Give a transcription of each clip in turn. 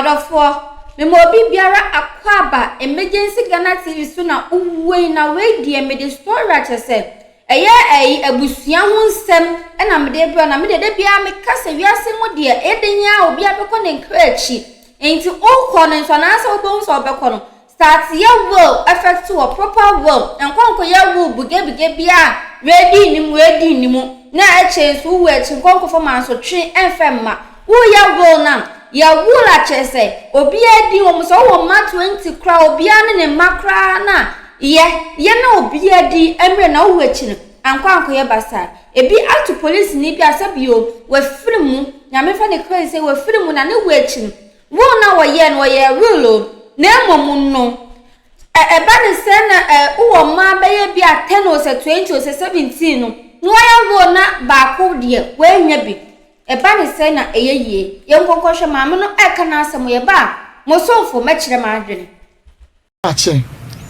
Ɔdɔfoɔ, mema obi biara akwaaba Emergency Ghana TV so na wowei na wei deɛ mede story akyɛ sɛ ɛyɛ ɛyi abusua ho nsɛm ɛna mede brɛ na mede da biara meka sɛ wiase mu deɛ ɛyɛ den a obi abɛkɔ ne nkra akyi. Nti wokɔ no nso anaasɛ wobɛhu sɛ wobɛkɔ no, start yɛ will effect wɔ proper will, nkɔ nkɔyɛ will bugebuge bi a weedi nni mu weedi nni mu na akyire nso wowu akyi nkɔ nkɔfa mansotwe ɛmfɛ mma. Woyɛ will no a, yɛ will a kyerɛ sɛ obiara din wɔ mu, sɛ wowɔ mma 20 koraa obiara ne ne mma koraa no a, yɛ yɛ na obiara din mmerɛ na wowu akyi no ankɔ ankɔyɛ basaa. Ebi ato polisini bi a sɛbio wafiri mu, Nyame mfa ne kra nsie, wafiri mu na ne wu akyi no, will no a wɔyɛɛ no wɔyɛɛ will o, na mmom no ɛ ɛba ne sɛ na ɛ wowɔ mmaa bɛyɛ bi a 10 o sɛ 20 o sɛ 17 no, na wɔayɛ will na baako deɛ wannya bi. Ɛba ne sɛ na ɛyɛ yie. Yɛnkɔ nkɔhwɛ maame no ɛreka n'asɛm, yɛba a, mo somfo mɛkyerɛ m'adwene. Mpakyɛ.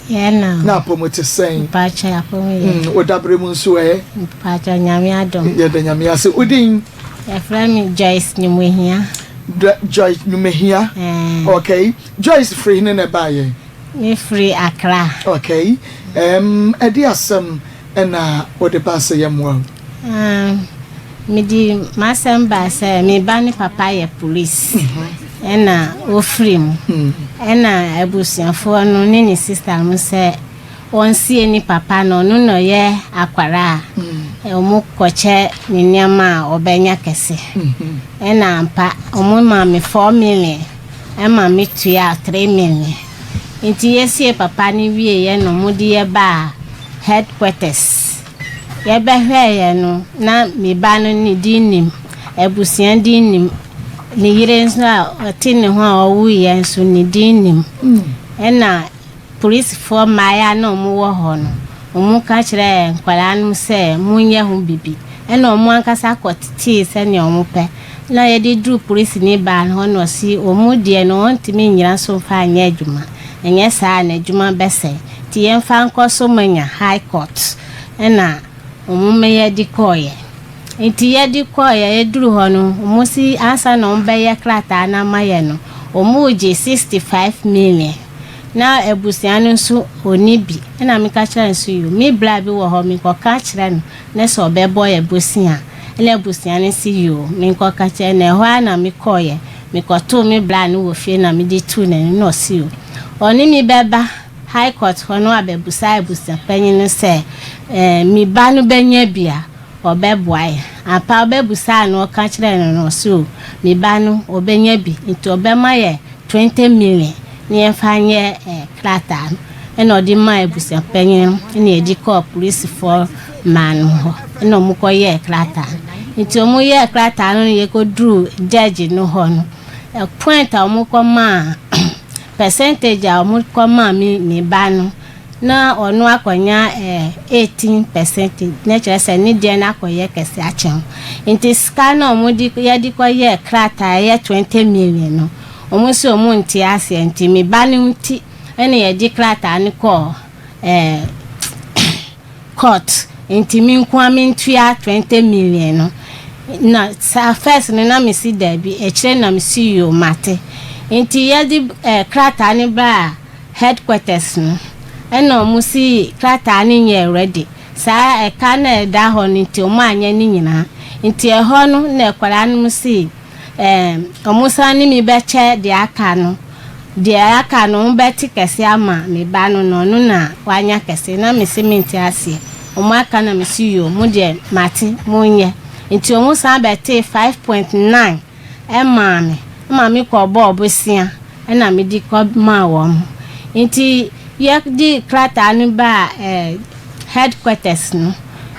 Yɛ na. Na apɔmu te sɛn? Mpakyɛ apɔmu yɛ. Mm, wo dabere mu nso ɛ? Mpakyɛ Nyame adom. Yɛda Nyame ase. Wo din? Yɛfrɛ me Joyce Nyumehia. Joyce Nyumehia. Eh. Okay. Joyce firi hene na ɛbaayɛ? Me firi Accra. Okay. Um, ɛde asɛm ɛna wode baa sɛ yɛmmoa wo? Um, mede m'asɛm baa sɛ me ba ne papa yɛ police ɛna ɔfiri mu ɛna abusuafoɔ no ne ne sister no sɛ ɔnsie ne papa no, ɔno na ɔyɛ akwara a ɔmo kɔkyɛ ne nneɛma a ɔbɛnya kɛse. Ɛna ampa ɔmo maa me 4 million, ɛma me tua 3 million. Nti yɛsie papa no wieɛ no, ɔmo de yɛ baa headquarters. Yɛbɛhwɛeɛ no na me ba no ne din nim, abusua din nim, ne yere nso a ɔte ne ho a ɔwuiɛ nso ne din nim. Ɛna polisifoɔ mmaeɛ na ɔmo wɔ hɔ no, ɔmo ka kyerɛ nkwadaa no sɛ monyɛ ho bibi, ɛna ɔmo ankasa kɔtetee sɛnea ɔmo pɛ. Na yɛde duru polisini baa no hɔ na ɔsi ɔmo deɛ no ɔntumi nnyina so mfa anyɛ adwuma, ɛnyɛ saa na adwuma bɛsɛe, nti yɛmfa nkɔ so manya High Court. Ɛna ɔmo ma yɛde kɔɔyɛ. Nti yɛde kɔɔyɛ, yɛduru hɔ no, ɔmo si ansa na ɔmo bɛyɛ krataa no ama yɛ no, ɔmo gye 65 million, na abusua no nso ɔni bi. Ɛna meka kyerɛ no so yo, me bra bi wɔ hɔ, menkɔka kyerɛ no na sɛ ɔbɛbɔ yɛ bosia. Ɛna abusua no si yo, menkɔka kyerɛ no. Ɛhɔ ara na mekɔɔyɛ, mekɔtoo me bra no wɔ fie na mede tuu n'anim na ɔsi yo, ɔne me bɛba High Court hɔ no abɛbusa abusuapanyin no sɛ me ba no bɛnya bi a ɔbɛboa yɛ. Ampa ɔbɛbusa no, ɔka kyerɛ no no, ɔsi o, me ba no ɔbɛnya bi, nti ɔbɛma yɛ 20 million na yɛmfa nyɛ krataa no. Ɛna ɔde maa abusuapanyin no, ɛna yɛde kɔɔ polisifoɔ maa no hɔ, ɛna ɔmo kɔyɛɛ krataa no. Nti ɔmo yɛɛ krataa no, yɛkɔduru judge no hɔ no, point a ɔmo kɔ maa, percentage a ɔmo kɔ maa me ba no, na ɔno akɔnya 18 percentage, na kyerɛ sɛ ne deɛ no akɔyɛ kɛse akyɛn ho. Nti sika na ɔmo de yɛde kɔyɛɛ krataa ɛyɛ 20 million no, ɔmo nso ɔmo nte aseɛ. Nti me ba no nti ɛna yɛde krataa no kɔɔ court, nti me nko a mentua 20 million no. Na saa first no na mesi daabi, akyire na mesi yo, mate. Nti yɛde krataa no baa headquarters no, ɛna ɔmo si krataa no nyɛ ready, saa ɛka na ɛda hɔ no, nti ɔmo anyɛ ne nyinaa. Nti ɛhɔ no na ɛkwadaa no si ɔmo san ne mi bɛkyɛ deɛ aka no. Deɛ aka no, ɔmo bɛte kɛse ama me ba no, na ɔno na wanya kɛse. Na me si me nte aseɛ, ɔmo aka na me si yo, mo deɛ mate, mo nyɛ. Nti ɔmo san bɛte 5.9 ɛmaa me, ɛma me kɔ bɔɔ bosia, ɛna me de kɔ maa wɔn. Nti yɛde krataa no baa headquarters no,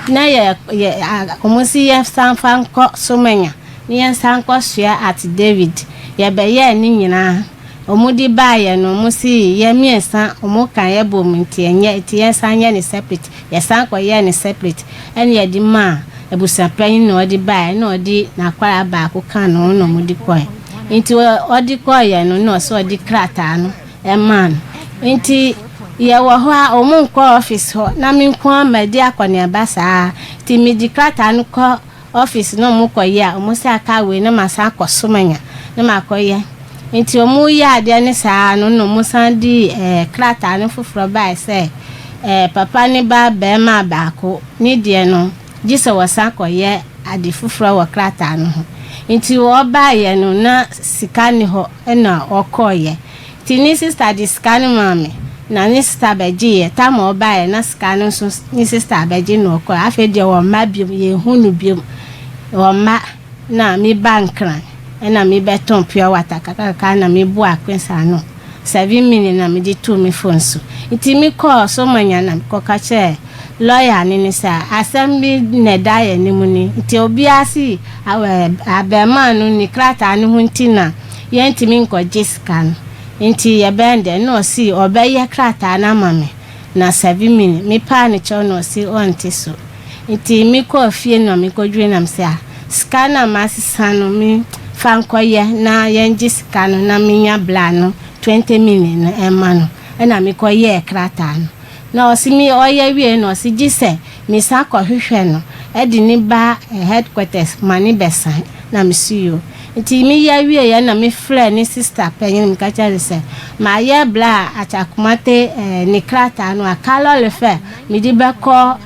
na yɛ yɛ ɔmo si yɛ san fa nkɔ Somanya na yɛn san kɔ soa affidavit. Yɛbɛyɛɛ ne nyinaa, ɔmo de baayɛ no, ɔmo si yɛ mmiɛnsa ɔmo ka yɛ bɔ mu, nti ɛnyɛ, nti yɛn san yɛ ne separate. Yɛsan kɔ yɛ ne separate, ɛna yɛde maa abusuapanyin na ɔde baayɛ, na ɔde n'akwara baako ka no na ɔmo de kɔɛ. Nti ɔde kɔɔyɛ no, na ɔsɛ ɔde krataa no ɛmaa no. Nti yɛwɔ hɔ a ɔmo nkɔ office hɔ na me nko ama di akɔneaba saa. Nti mede krataa no kɔ office na ɔmo kɔyɛ a, ɔmo sɛ aka wei na ma san akɔ Somanya na ma akɔyɛ. Nti ɔmo yɛ adeɛ no saa no na ɔmo san de ɛɛ krataa no foforɔ bae sɛ ɛɛ papa ne ba bɛɛma baako ne deɛ no gye sɛ wɔsan kɔyɛ ade foforɔ wɔ krataa no ho. Nti ɔbaeɛ no na sika nni hɔ ɛna ɔkɔeɛ. Nti ne sista de sika no maa me na ne sista bɛgyeeɛ. Tam a ɔbaeɛ na sika no nso ne sista abɛgye na ɔkɔeɛ. Afei deɛ ɔmma biom, yɛnhu no biom. Ɔmma na meba Nkran ɛna mebɛtɔn pure water kakrakakra na meboa Queens ano. 7 million na mede too me phone so. Nti mekɔɔ Somanya na mekɔka kyerɛɛ lɔya no ne sɛ asɛm bi na ɛda yɛn anim ni. Nti obiara si abɛɛmaa no ne krataa no ho nti na yɛntumi nkɔgye sika no. Nti yɛbɛn dɛ na ɔsi ɔbɛyɛ krataa no ama me na 7 million. Mepaa ne kyɛw na ɔsi ɔnte so. Nti mekɔɔ fie na mekɔdwene nam sɛ a sika no a masesa no me fa nkɔyɛ na yɛngye sika no na menya bla no 20 million no ɛma no ɛna mekɔyɛɛ krataa no. Na ɔsi mi ɔyɛ wie na ɔsi gye sɛ mesa kɔhwehwɛ no ɛde ne ba headquarters ma ne bɛsan na mesi yo. Nti meyɛ wie yɛ na mefrɛ ne sister panyin, meka kyerɛ no sɛ mayɛ bla Akyakomate ne krataa no aka lɔre fɛ mede bɛkɔ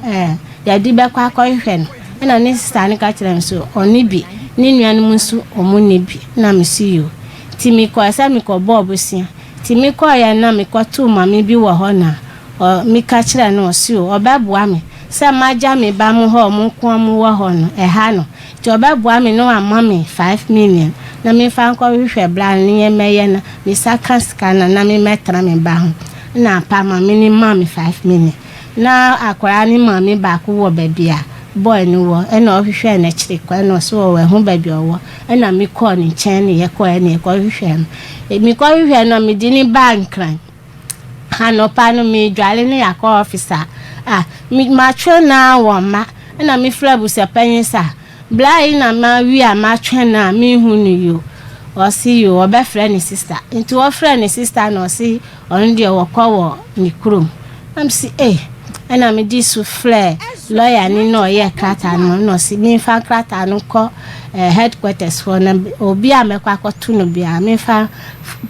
yɛde bɛkɔ akɔhwehwɛ no. Ɛna ne sister no ka kyerɛ me so ɔne bi ne nuanom nso ɔmo ne bi na mesi yo. Nti mekɔɔ sɛ mekɔbɔɔ bosea. Nti mekɔɔyɛ na mekɔtoo maame bi wɔ hɔ na ɔ meka kyerɛ no, ɔsi o ɔbɛboa me sɛ magya me ba mo hɔ, ɔmo nko ɔmo wɔ hɔ no ɛha no, nti ɔbɛboa me na wama me 5 million na memfa nkɔhwehwɛ bra no ne yɛmɛyɛ na mesa ka sika no na memɛtena me ba ho. Na apa maame ne ma me 5 million na akwaraa ne maame baako wɔ baabi a boy no wɔ ɛna ɔhwehwɛ n'akyiri kwan na ɔso wɔ ɛho baabi ɔwɔ ɛna mekɔɔ ne nkyɛn ne yɛkɔɔ ɛna yɛkɔhwehwɛ no. Mekɔhwehwɛ no, mede ne baa Nkran. Anɔpa no medwale ne yɛakɔ office a ah matwɛn na wɔ mma ɛna mefrɛ abusuapanyin sa bla yi na mawie a matwɛn na mehu no yo. Ɔsi yo, ɔbɛfrɛ ne sister. Nti wɔfrɛ ne sister na ɔsi ɔno deɛ wɔkɔ wɔ ne kurom. Na msi eh ɛna mede so frɛ lɔya ni na ɔyɛ krataa no na ɔsi memfa krataa no kɔ headquarters hɔ na obi a mɛkɔ akɔto no biara memfa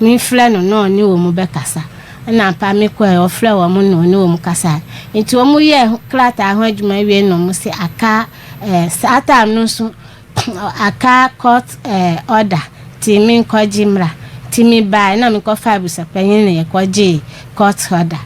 memfrɛ no na ɔne wɔn mu bɛkasa. Ɛna mpa mekɔɛ, ɔfrɛ wɔn na ɔne wɔn kasa. Nti wɔn yɛ krataa ho adwuma wie na wɔn sɛ aka saa time no nso aka court order nti mi nkɔgye mmra. Nti mi baa na mi kɔfa abusuapanyin na yɛkɔgye court order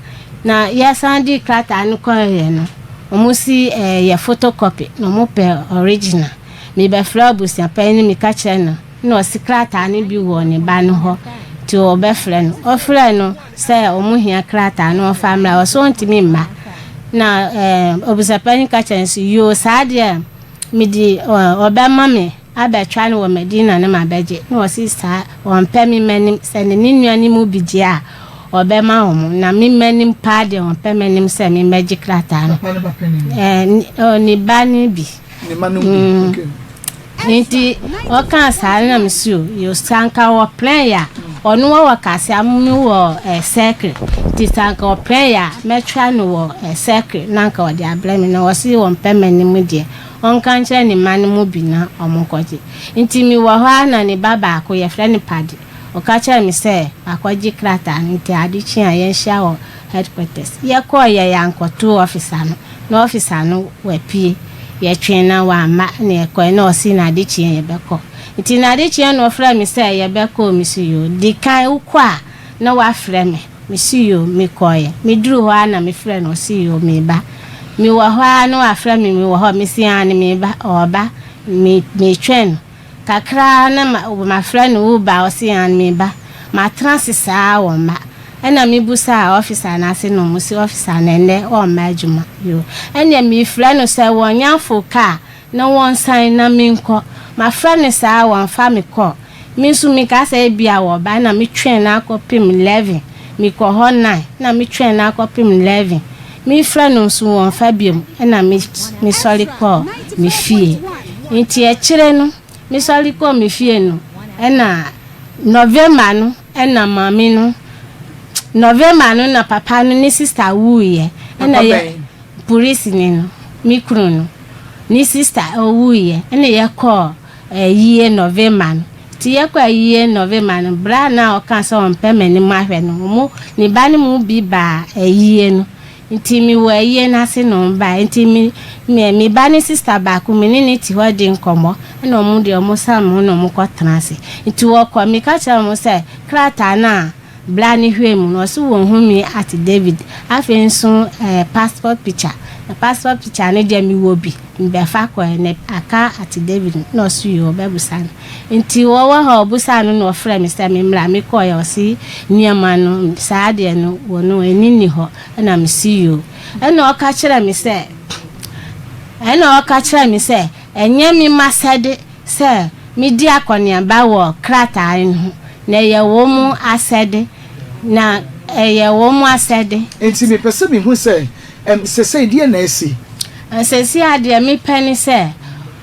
na yɛsan de krataa no kɔɛ no, wɔn si yɛ photocopy na wɔn pɛ original. Mi bɛfrɛ abusuapanyin, mi ka kyerɛ no na ɔsi krataa no bi wɔ ne ba no hɔ nti ɔbɛfrɛ no. Ɔfrɛ no sɛ ɔmo hia krataa no ɔfa mmra, ɔsɛ ɔntumi mma. Na abusuapanyin ka kyerɛ no so yoo, saa deɛ mede ɔbɛma me abɛtwa no wɔ Madina ne ma bɛgye. Na ɔsi saa ɔmpɛ me m'anim sɛ ne ne nua ne mu bi gye a ɔbɛma wɔn na me m'anim paa deɛ ɔmpɛ m'anim sɛ me mɛgye krataa no. Papa ne ba panin. Ne ba ne bi. Ne ma no bi. Okay. Nti ɔka saa na me si o yo, sanka wɔ plɛn ya ɔno wɔ kase amu wɔ circle, nti sanka wɔ plɛn ya mɛtwa no wɔ circle na nka ɔde abrɛ me. Na wɔsi wɔn pɛ m'anim deɛ ɔnka nkyerɛ ne mma no mu bi na ɔmo nkɔgye. Nti mi wɔ hɔ a na ne ba baako yɛfrɛ no Padi ɔka kyerɛ me sɛ akɔgye krataa no nti ade kye a yɛnhyia wɔ headquarters. Yɛkɔɔ yɛ yɛankɔto officer no na officer no wapue. Yɛtwɛn na wamma na yɛkɔɛ na ɔsi na ade kyeɛ yɛbɛkɔ. Nti na ade kyeɛ na ɔfrɛ me sɛ yɛbɛkɔ. Mi so yo, di kan wokɔ a na wafrɛ me. Me si yo, mekɔɛ. Meduru hɔ a na mefrɛ no, ɔsi yo, meba. Mewɔ hɔ a na wafrɛ me, mewɔ hɔ, mesi a ne meba. Ɔba me metwɛn no kakra na ma mafrɛ no, wo ba, ɔsi a ne meba. Matena ase saa wɔ mma ɛna mebusa officer n'ase na ɔmo si officer na ɛnɛ ɔmma adwuma yo. Ɛnna mefrɛ no sɛ wɔnyafo kaa na wɔnsan na menkɔ. Mafrɛ no saa wɔmfa me kɔ. Me nso meka sɛ ebi a wɔba na metwɛn na akɔpem 11. Mekɔ hɔ 9 na metwɛn na akɔpem 11. Mefrɛ no nso wɔmfa biom. Ɛna me mesɔre kɔɔ me fie. Nti akyire no mesɔre kɔɔ me fie no ɛna November no ɛna maame no November no na papa no ne sister wuiɛ. Ɛna Papa yɛ bɛn? Polisini no, me kunu no ne sister owuiɛ. Ɛna yɛkɔɔ ɛyie November no. Nti yɛkɔ ayie November no, berɛ a na ɔkaa sɛ ɔmpɛ m'anim ahwɛ no, ɔmo, ne ba no mu bi baa ayie no. Nti mewɔ ayie no ase na ɔmo baeɛ. Nti me, me, me ba ne sister baako, me ne no te hɔ di nkɔmmɔ, ɛna ɔmo deɛ ɔmo sam me ho na ɔmo kɔ tena ase. Nti wɔkɔ, meka kyerɛɛ ɔmo sɛ krataa no a bra no hwɛɛ mu no, ɔse wɔnhu me at David. Afei nso ɛɛ passport picture, na passport picture no deɛ mewɔ bi, mebɛfa kɔɛ na aka at David no, na ɔse yoo ɔbɛbusa no. Nti wɔwɔ hɔ a ɔbusaa no na ɔfrɛɛ me sɛ memmra, mekɔeɛ ɔse nneɛma no saa deɛ no wɔ no ɛni nni hɔ, ɛna mese yoo. Ɛna ɔka kyerɛɛ me sɛ, ɛna ɔka kyerɛɛ me sɛ ɛnyɛ me masɛde sɛ medi akɔneaba wɔ krataa no ho, na ɛyɛ wɔn asɛde, na ɛyɛ wɔn asɛde. Enti mepɛ sɛ mihu sɛ, ɛm, sesei deɛn na asi? Seesei ara deɛ mepɛ ne sɛ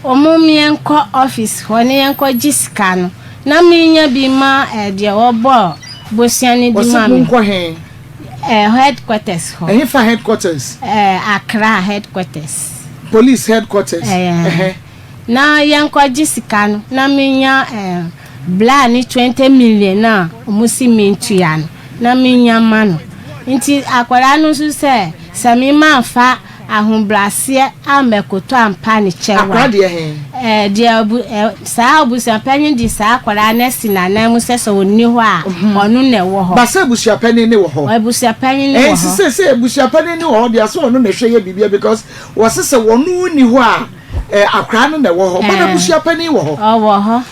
wɔn yɛnkɔ office hɔ na yɛnkɔ gye sika no, na menya bi ma deɛ wɔbɔɔ bosea no di Wɔse ma me. monkɔ he? Headquarters hɔ. Ɛhefa headquarters? Accra headquarters. Police headquarters? Ɛɛ. Ɛhɛ. Na yɛnkɔgye sika no na menya eh, bla ne 20 million no a ɔmo se mentua no na menya ma no. Nti akwadaa no nso sɛ, sɛ me mamfa ahobraseɛ ammɛkoto ampa ne kyɛw a, Akwadaa deɛ he? eh, deɛ abu, eh, saa abusuapanyin de saa akwadaa no asi n'anan mu sɛ sɛ ɔnni hɔ a, ɔno na ɛwɔ hɔ. Ba sɛ abusuapanin ne wɔ hɔ. Abusuapanyin ne wɔ Ɛnti hɔ. seesei abusuapanin ne wɔ hɔ deɛ, sɛ ɔno na ɛhwɛ yɛ biribiara because wɔse sɛ ɔno nni hɔ a, Eh, akwadaa no na ɛwɔ hɔ. But abusua panin wɔ hɔ. Ɔwɔ hɔ.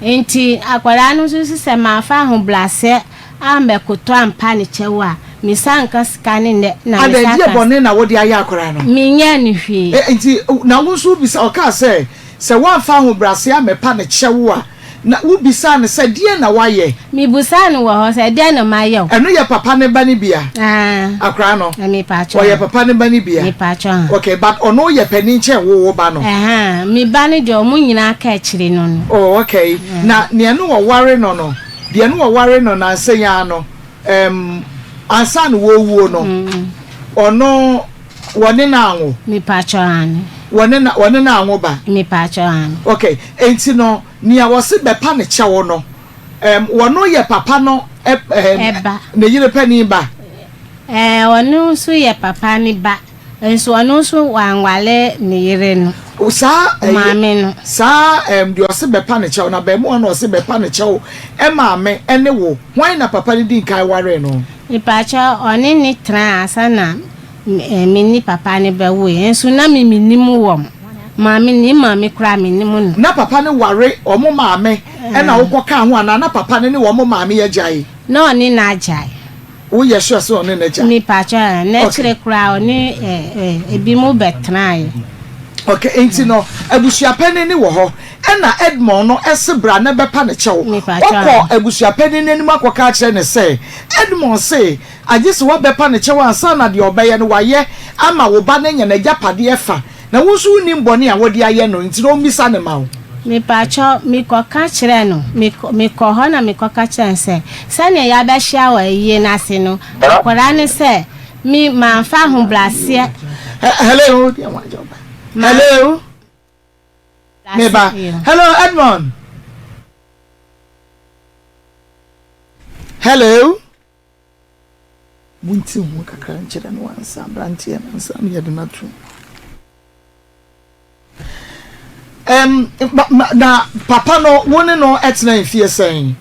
Nti akwadaa no nso sɛ mamfa ahobrɛaseɛ ammɛkoto ampa ne kyɛw a, mesan nka sika no nnɛ na Adɛn, mesan deɛ ka. bɔne na wode ayɛ akwadaa no? Menyɛɛ no hwee. Eh, nti na wo nso wobisa, ɔkaa sɛ, sɛ woamfa ahobrɛaseɛ ammɛpa ne kyɛw a, Na wobisaa no sɛ, Deɛn na woayɛ? Mebisaa no wɔ hɔ sɛ, Deɛn na mayɛ wo? Ɛno yɛ papa no ba no bi a? Aah. Akwadaa no? Mepakyɛ Ɔyɛ papa no ba no bi a? Mepakyɛ ha. Okay, but ɔno yɛ panin kyɛn wo wo ba no? Ɛhaa, me ba no deɛ ɔmo nyinaa ka akyire no no. Oh, okay. Na nea ne wɔware no no, deɛ ne wɔware no nansa yi ara no, um, ansa na wɔrewuo no, ɔno wɔne no anwo? Mepakyɛ aane. Wɔne no, wɔne no anwo ba? Mepakyɛ aane. Okay, enti no, Nea wɔse bɛpa no kyɛw no, ɛɛm, wɔno yɛ papa no ɛ, ɛɛm, Ba. ne yere panin ba? Ɛɛ, ɔno nso yɛ papa no ba, nso ɔno nso wanware ne yere no, Saa, ɛyɛ, maame no. saa, ɛɛm, deɛ ɔse bɛpa no kyɛw no, abarimaa no a ɔse bɛpa no kyɛw maame ne wo, hwan na papa no dii nkan waree no? Mepakyɛw, ɔne no tenaa ansa na Me ne papa no bɛwoeɛ nso na me mennim wɔn maame ne maame koraa mennim no. Na papa no ware wɔn maame ɛna wokɔ kaa ho anaa na papa no ne wɔn maame agyae? Na ɔne no agyae. Wo yɛ sure sɛ ɔne no agyae? Me pakyɛ ɛɛ n'akyire koraa ɔne ɛɛ ebinom bɛtenaeɛ. Okay, nti no abusuapanin no wɔ hɔ ɛna Edmond no ɛse bra na bɛpa no kyɛw. Wokɔ abusuapanin no anim akɔka akyerɛ no sɛ Edmond se Agye sɛ woabɛpa no kyɛw ansa na deɛ ɔbɛyɛ no wayɛ ama wo ba no anya n'agyapadeɛ fa, na wo nso wonnim bɔne a wode ayɛ no nti na ɔmmisa no mma wo. Mepakyɛw, mekɔka kyerɛɛ no, mekɔ, mekɔɔ hɔ na mekɔka kyerɛɛ no sɛ, sɛdeɛ yɛabɛhyia wɔ ayie no ase no, akwadaa no sɛ, me, mamfa ahobrɛaseɛ. Hello, hello, me ba, hello Edmond, hello. Monti ho kakra nkyerɛ no ansa, aberanteɛ no ansa na yɛde no ato. Um, na papa no, wo ne no tena mfie sɛn?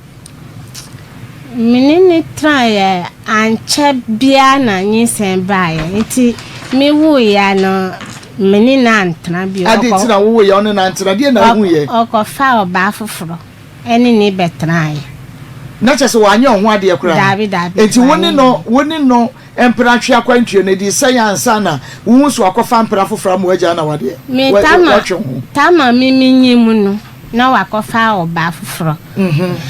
Me ne no tenaeɛ ankyɛ biara na nyinsɛn baeɛ nti mewoeɛ no me ne no antena bio. Ade nti na wowoeɛ wo ne no antena? Deɛ na wohuiɛ? Ɔkɔfaa ɔbaa foforɔ. Ɛne ne bɛtenaeɛ. Na kyerɛ sɛ wanyɛ wo ho adeɛ koraa? Daabi, daabi, Enti wo ne wanyɛ no, wo ne no mpena twe akwantuo no, ɛdii sɛn ansa na wohu sɛ wakɔfa mpena foforɔ ama w'agya na wadeɛ, Me wa, Tama, watwe wo ho? Tama me menyim no, na wakɔfa ɔbaa foforɔ.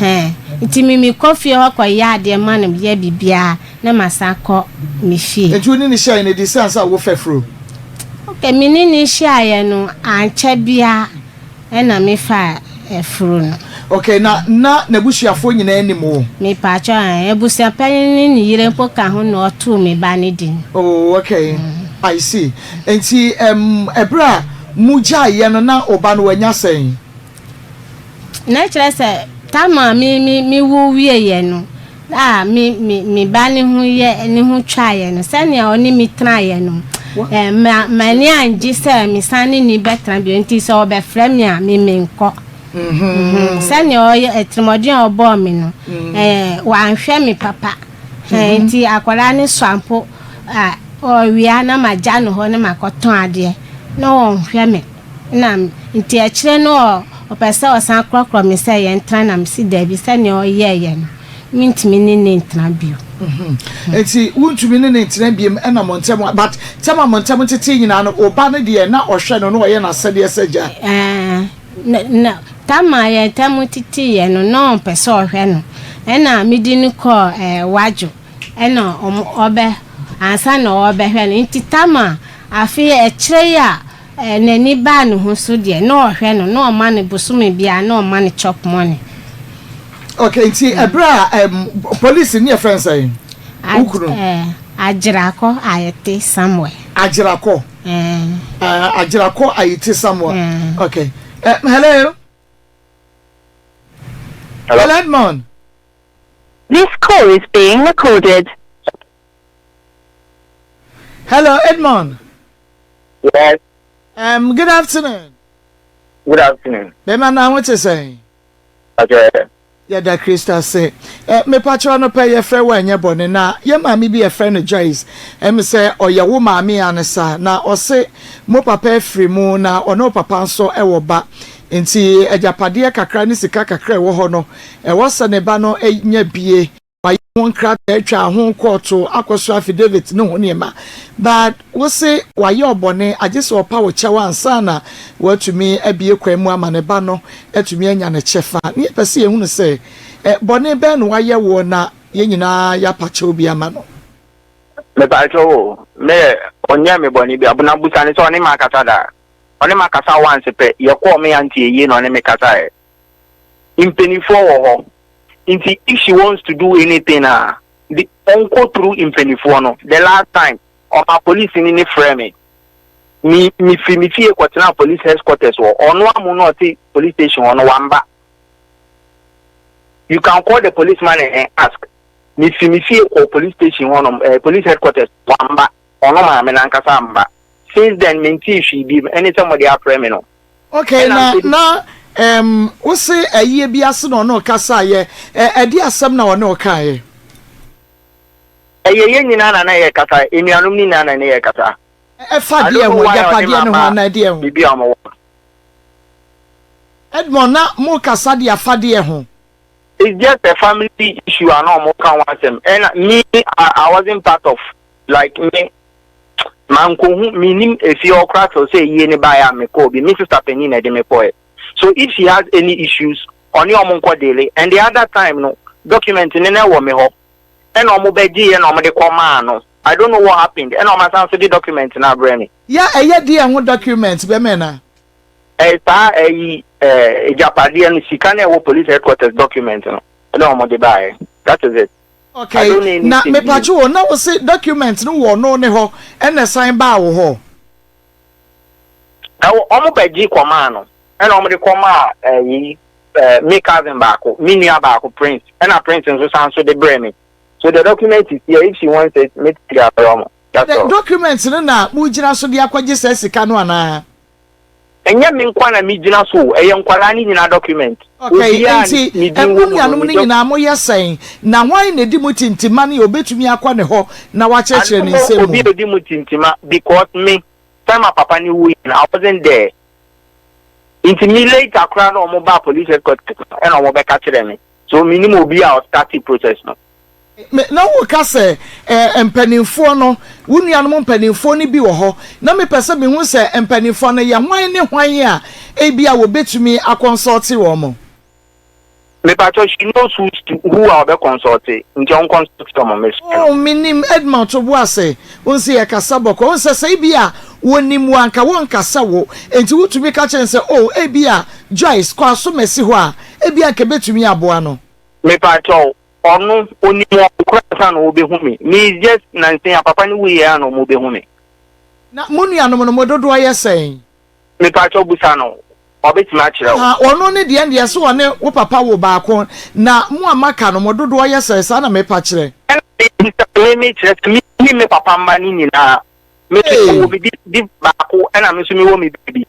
Hɛn, nti me mekɔ fie hɔ kɔyɛ adeɛ ma no, yɛ biribiara, na masan akɔ me fie. Enti wo ne no hyiaeɛ no, ɛdii sɛn ansa na wofa afuro? Okay, me ne no hyiaeɛ no, ankyɛ biara Ɛna me faa afuro no. Okay, na na n'abusuafoɔ nyinaa nim wo? Mepaakyɛw ae, abusuapanyin ne ne yere mpo ka ho na ɔtoo me ba no din. Oh, okay, I see. Nti ɛm, ɛberɛ a mo gyaeɛ no na wo ba no wanya sɛn? Na kyerɛ sɛ. Tam a me me me wo wieeɛ no a me me me ba ne ho yɛ ne ho twaeɛ no, sɛnea ɔne me tenaeɛ no, eh, ma m'ani angye sɛ mesan ne ne bɛtena bio, nti sɛ ɔbɛfrɛ me a, me menkɔ. Mhm. Sɛnea ɔyɛ atirimuɔden a ɔbɔɔ me no, eh, wanhwɛ me papa. Eh, nti akwadaa no sua mpo a, ɔwia na magya no hɔ na makɔtɔn adeɛ na ɔnhwɛ me. Na nti akyire no ɔ, ɔpɛ sɛ ɔsan korɔkorɔ me sɛ yɛntena na mese daabi, sɛnea ɔyɛeɛ no, mentumi ne no ntena bio. Nti wontumi ne no ntena biom ɛna mo ntɛm but tɛm a mo ntɛm tetee nyinaa no wo ba no deɛ na ɔhwɛ no na ɔyɛ n'asɛdeɛ sɛ gya? Ɛɛ, na, na tam a yɛn ntam teteeɛ no na ɔmpɛ sɛ ɔhwɛ no ɛna mede no kɔɔ ɛɛ Wadwo ɛna ɔmo ɔbɛ ansa na ɔrebɛhwɛ no nti tam a afei akyire yi a N'ani baa ne ho so deɛ, na ɔhwɛ no, na ɔma no bosome biara, na ɔma no chop money. Okay, nti ɛberɛ a um, polisi ne yɛfrɛ no sɛn? Wo kunu? Agyerakɔ Ayete Samuel. Agyerakɔ? Uh, Agyerakɔ Ayete Samuel. Okay. Hello? Hello, hello Edmond. This call is being recorded. Hello, Edmond. Yes. Good afternoon. Good afternoon. Bɛma na ho te sɛn? Okay. Yɛda Kristo ase. Eh, mepakyɛw anɔpa yi yɛfrɛ wo ɛnyɛ bɔne na yɛ maame bi yɛfrɛ no Joyce. Ɛm sɛ ɔyɛ wo maame a ne saa na ɔse mo papa afiri mu na ɔne wo papa nso ɛwɔ ba. Nti agyapadeɛ kakra ne sika kakra ɛwɔ hɔ no ɛwɔ sɛ ne ba no nya bie. Wayɛ ho nkrataa atwa ho kɔɔto akɔso affidavit ne ho nneɛma but wose wayɛ ɔbɔne agye sɛ ɔpa wo kyɛw ansa na watumi abue kwan mu ama ne ba no atumi anya ne kyɛfa. Ne yɛpɛ sɛ yɛhunu sɛ bɔne bɛn na wayɛ woɔ na yɛn nyinaa yɛapa kyɛw bi ama no. Mepakyɛw o, me ɔnyɛɛ me bɔne bia, na busa no sɛ ɔne me akasa daa? Ɔne me akasa once pɛ, yɛkɔɔ me auntie ayie na ɔne me kasaeɛ. Mpaninfoɔ wɔ hɔ, Nti if she wants to do anything a, de ɔnkɔ through mpanifoɔ no. The last time, ɔma polisini no frɛɛ me. Me me firi me fie kɔtenaa police headquarters hɔ. Ɔno amu no a ɔte police station hɔ no, wamba. You can call the policeman and ask. Me firi me fie kɔɔ police station hɔnom, eh, police headquarters, wamba. Ɔno maame no ankasa amba. Since then, mentee hwee bio, ɛne sɛ mode afrɛ me no. Okay, na na um, wo se ayie bi ase na ɔne wo kasaeɛ, ɛ, ɛde asɛm na ɔne wo kaeɛ? Ɛyɛ yɛn nyinaa na na yɛkasa, enuanom no nyinaa na na yɛkasa. Ɛfa deɛ ho, agyapadeɛ no ho anaa ɛdeɛ ho? Biribi a wɔwɔ. Edmond, na mo kasa de afa deɛ ho? It's just a family issue a na wɔn ka ho asɛm, ɛna me, I, I wasn't part of, like me, Mankohu, mennim efie hɔ koraa till sɛ ayie no baeɛ a mekɔɔ bi, me sister panin na ɛde me kɔeɛ. So if she has any issues, ɔne wɔn nkɔ deale. And the other time no, document no na ɛwɔ me hɔ, ɛna wɔn bɛgyeeɛ na wɔde kɔmaa no. I don't know what happened, ɛna wɔn asan nso de document no abrɛ me. Ya ɛyɛ deɛn ho document bɛmɛ na? Ɛyɛ saa ɛyi ɛɛ agyapadeɛ no, sika no a ɛwɔ police headquarters document no, ɛna wɔde baeɛ. That is it. Okay, na mepatwo o, na wo se document no wɔ ɔno ne hɔ ɛna ɛsan baa wo hɔ? Ɛwɔ, ɔmo bɛ gye kɔmaa no, ɛna ɔmo de kɔmaa ɛyi ɛɛ me cousin baako, me nua baako Prince, ɛna Prince nso san so de brɛ me. So the document is here, if she wants it, me de abrɛ ɔmo. That's all. Document no na mo gyina so de akɔgye saa sika no anaa? Ɛnyɛ me nkoa na me gyina so o, ɛyɛ nkwadaa no nyinaa document. Okay, Obiara a nti ne din mo wɔ mu no, nuanom ne no nyinaa moyɛ sɛn? Na hwan na edi mo tintima ne obetumi akɔ ne hɔ na wakyerɛkyerɛ ne I don't know nsɛm obi mu? a odi mu tintima because me, time a papa no wuiɛ no, I wasn't there. Nti me later koraa na wɔn baa police headquarters no ɛna wɔn bɛka kyerɛɛ me. So mennim obi a ɔstartee process no. Me, na woka sɛ, eh, mpanimfoɔ no, wo nuanom mpanimfoɔ no bi wɔ hɔ. Na mepɛ sɛ mehu sɛ mpanimfoɔ no yɛ hwan ne hwan a ebia wɔbɛtumi akɔnsɔlte wɔn. Mepakyɛw, she knows who to, who a ɔbɛ consult, nti ɔn consult wɔn, mesrɛ no. Oh, menim, Edmond, to bo ase. Wohu sɛ yɛkasa bɔkɔɔ. Wohu sɛ sɛ ebia wɔnim wo a, anka wɔnkasa wo. Enti wotumi ka kyerɛ no sɛ, oh, ebia Joyce, kɔ asomasi hɔ a, ebia anka ɛbɛtumi aboa no. Mepakyɛw, Ɔno onim wɔn koraa ansa na ɔrebɛhu me. Me just nansa yi a papa no wuiɛ a na wɔrebɛhu me. Na mo nuanom no, mo dodoɔ yɛ sɛn? Mepakyɛw busa no. Ɔbɛtumi akyerɛ wo. Ah, ɔno ne deɛ deɛ so ɔne wo papa wo baako na mo a moaka no mo dodoɔ yɛ sɛn saa na mepa kyerɛ. Ɛna mebisa me me kyerɛ sɛ me ne me papa mma no nyinaa me nso Hey. mewɔ me bi bi baako ɛna me nso mewɔ me baby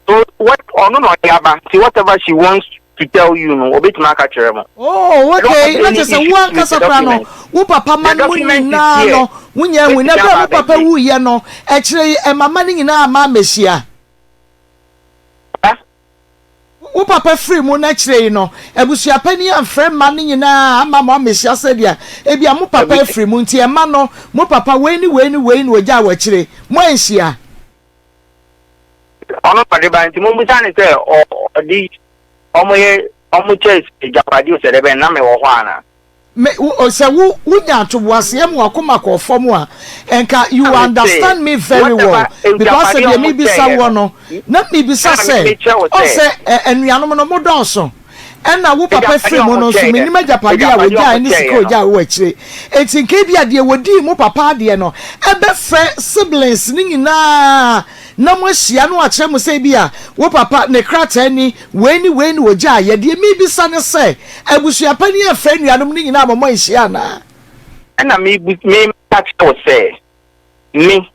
so what ɔno na ɔde aba nti whatever she wants to tell you no ɔbɛtumi aka kyerɛ mo. Oh, I don't okay. have Na any kyerɛ sɛ issues wo with ankasa the koraa no, document. wo papa The mma no mu document is nyinaa here. no, wonya ahu. Na Mɛtumi berɛ a aba wo papa abɛgye. wuiɛ no, akyire yi, ɛma mma no nyinaa amma ammɛhyia. Wo papa firii mu no akyire yi no, abusuapanin amfrɛ mma no nyinaa amma mo ammɛhyia sɛdeɛ ebia mo papa afiri mu nti ɛmma no, mo papa wei ne wei ne wei na ɔgyaa wɔ akyire. Moanhyia. Ɔno na ɔde bae nti mommisa no sɛ ɔde wɔyɛ wɔkyɛ agyapadeɛ o sɛ dɛbɛn na mewɔ hɔ anaa. Me, wo, o, sɛ wo, wonya ntoboaseɛ ma w'akoma kɔɔ fam a, nka you will understand me very well. Because sɛ deɛ mebisa woɔ no, na mebisa sɛ, ɔn sɛ ɛ, anuanom no modɔɔso, ɛna wo papa firi mu no nso, mennim agyapadeɛ a wɔgyaeɛ ne sika a ɔgyaeɛ wɔ akyire. Enti nka ebia deɛ wɔdii mo papa adeɛ no bɛfrɛ siblings no nyinaa na moahyia na wɔakyerɛ mo sɛ ebia wo papa ne krataa ni, wei ne wei na ɔgyaeɛ. Deɛ merebisa ne sɛ, abusua panin afrɛ anuanom no nyinaa ama moanhyia anaa? Ɛna me me ka kyerɛ wo sɛ, me,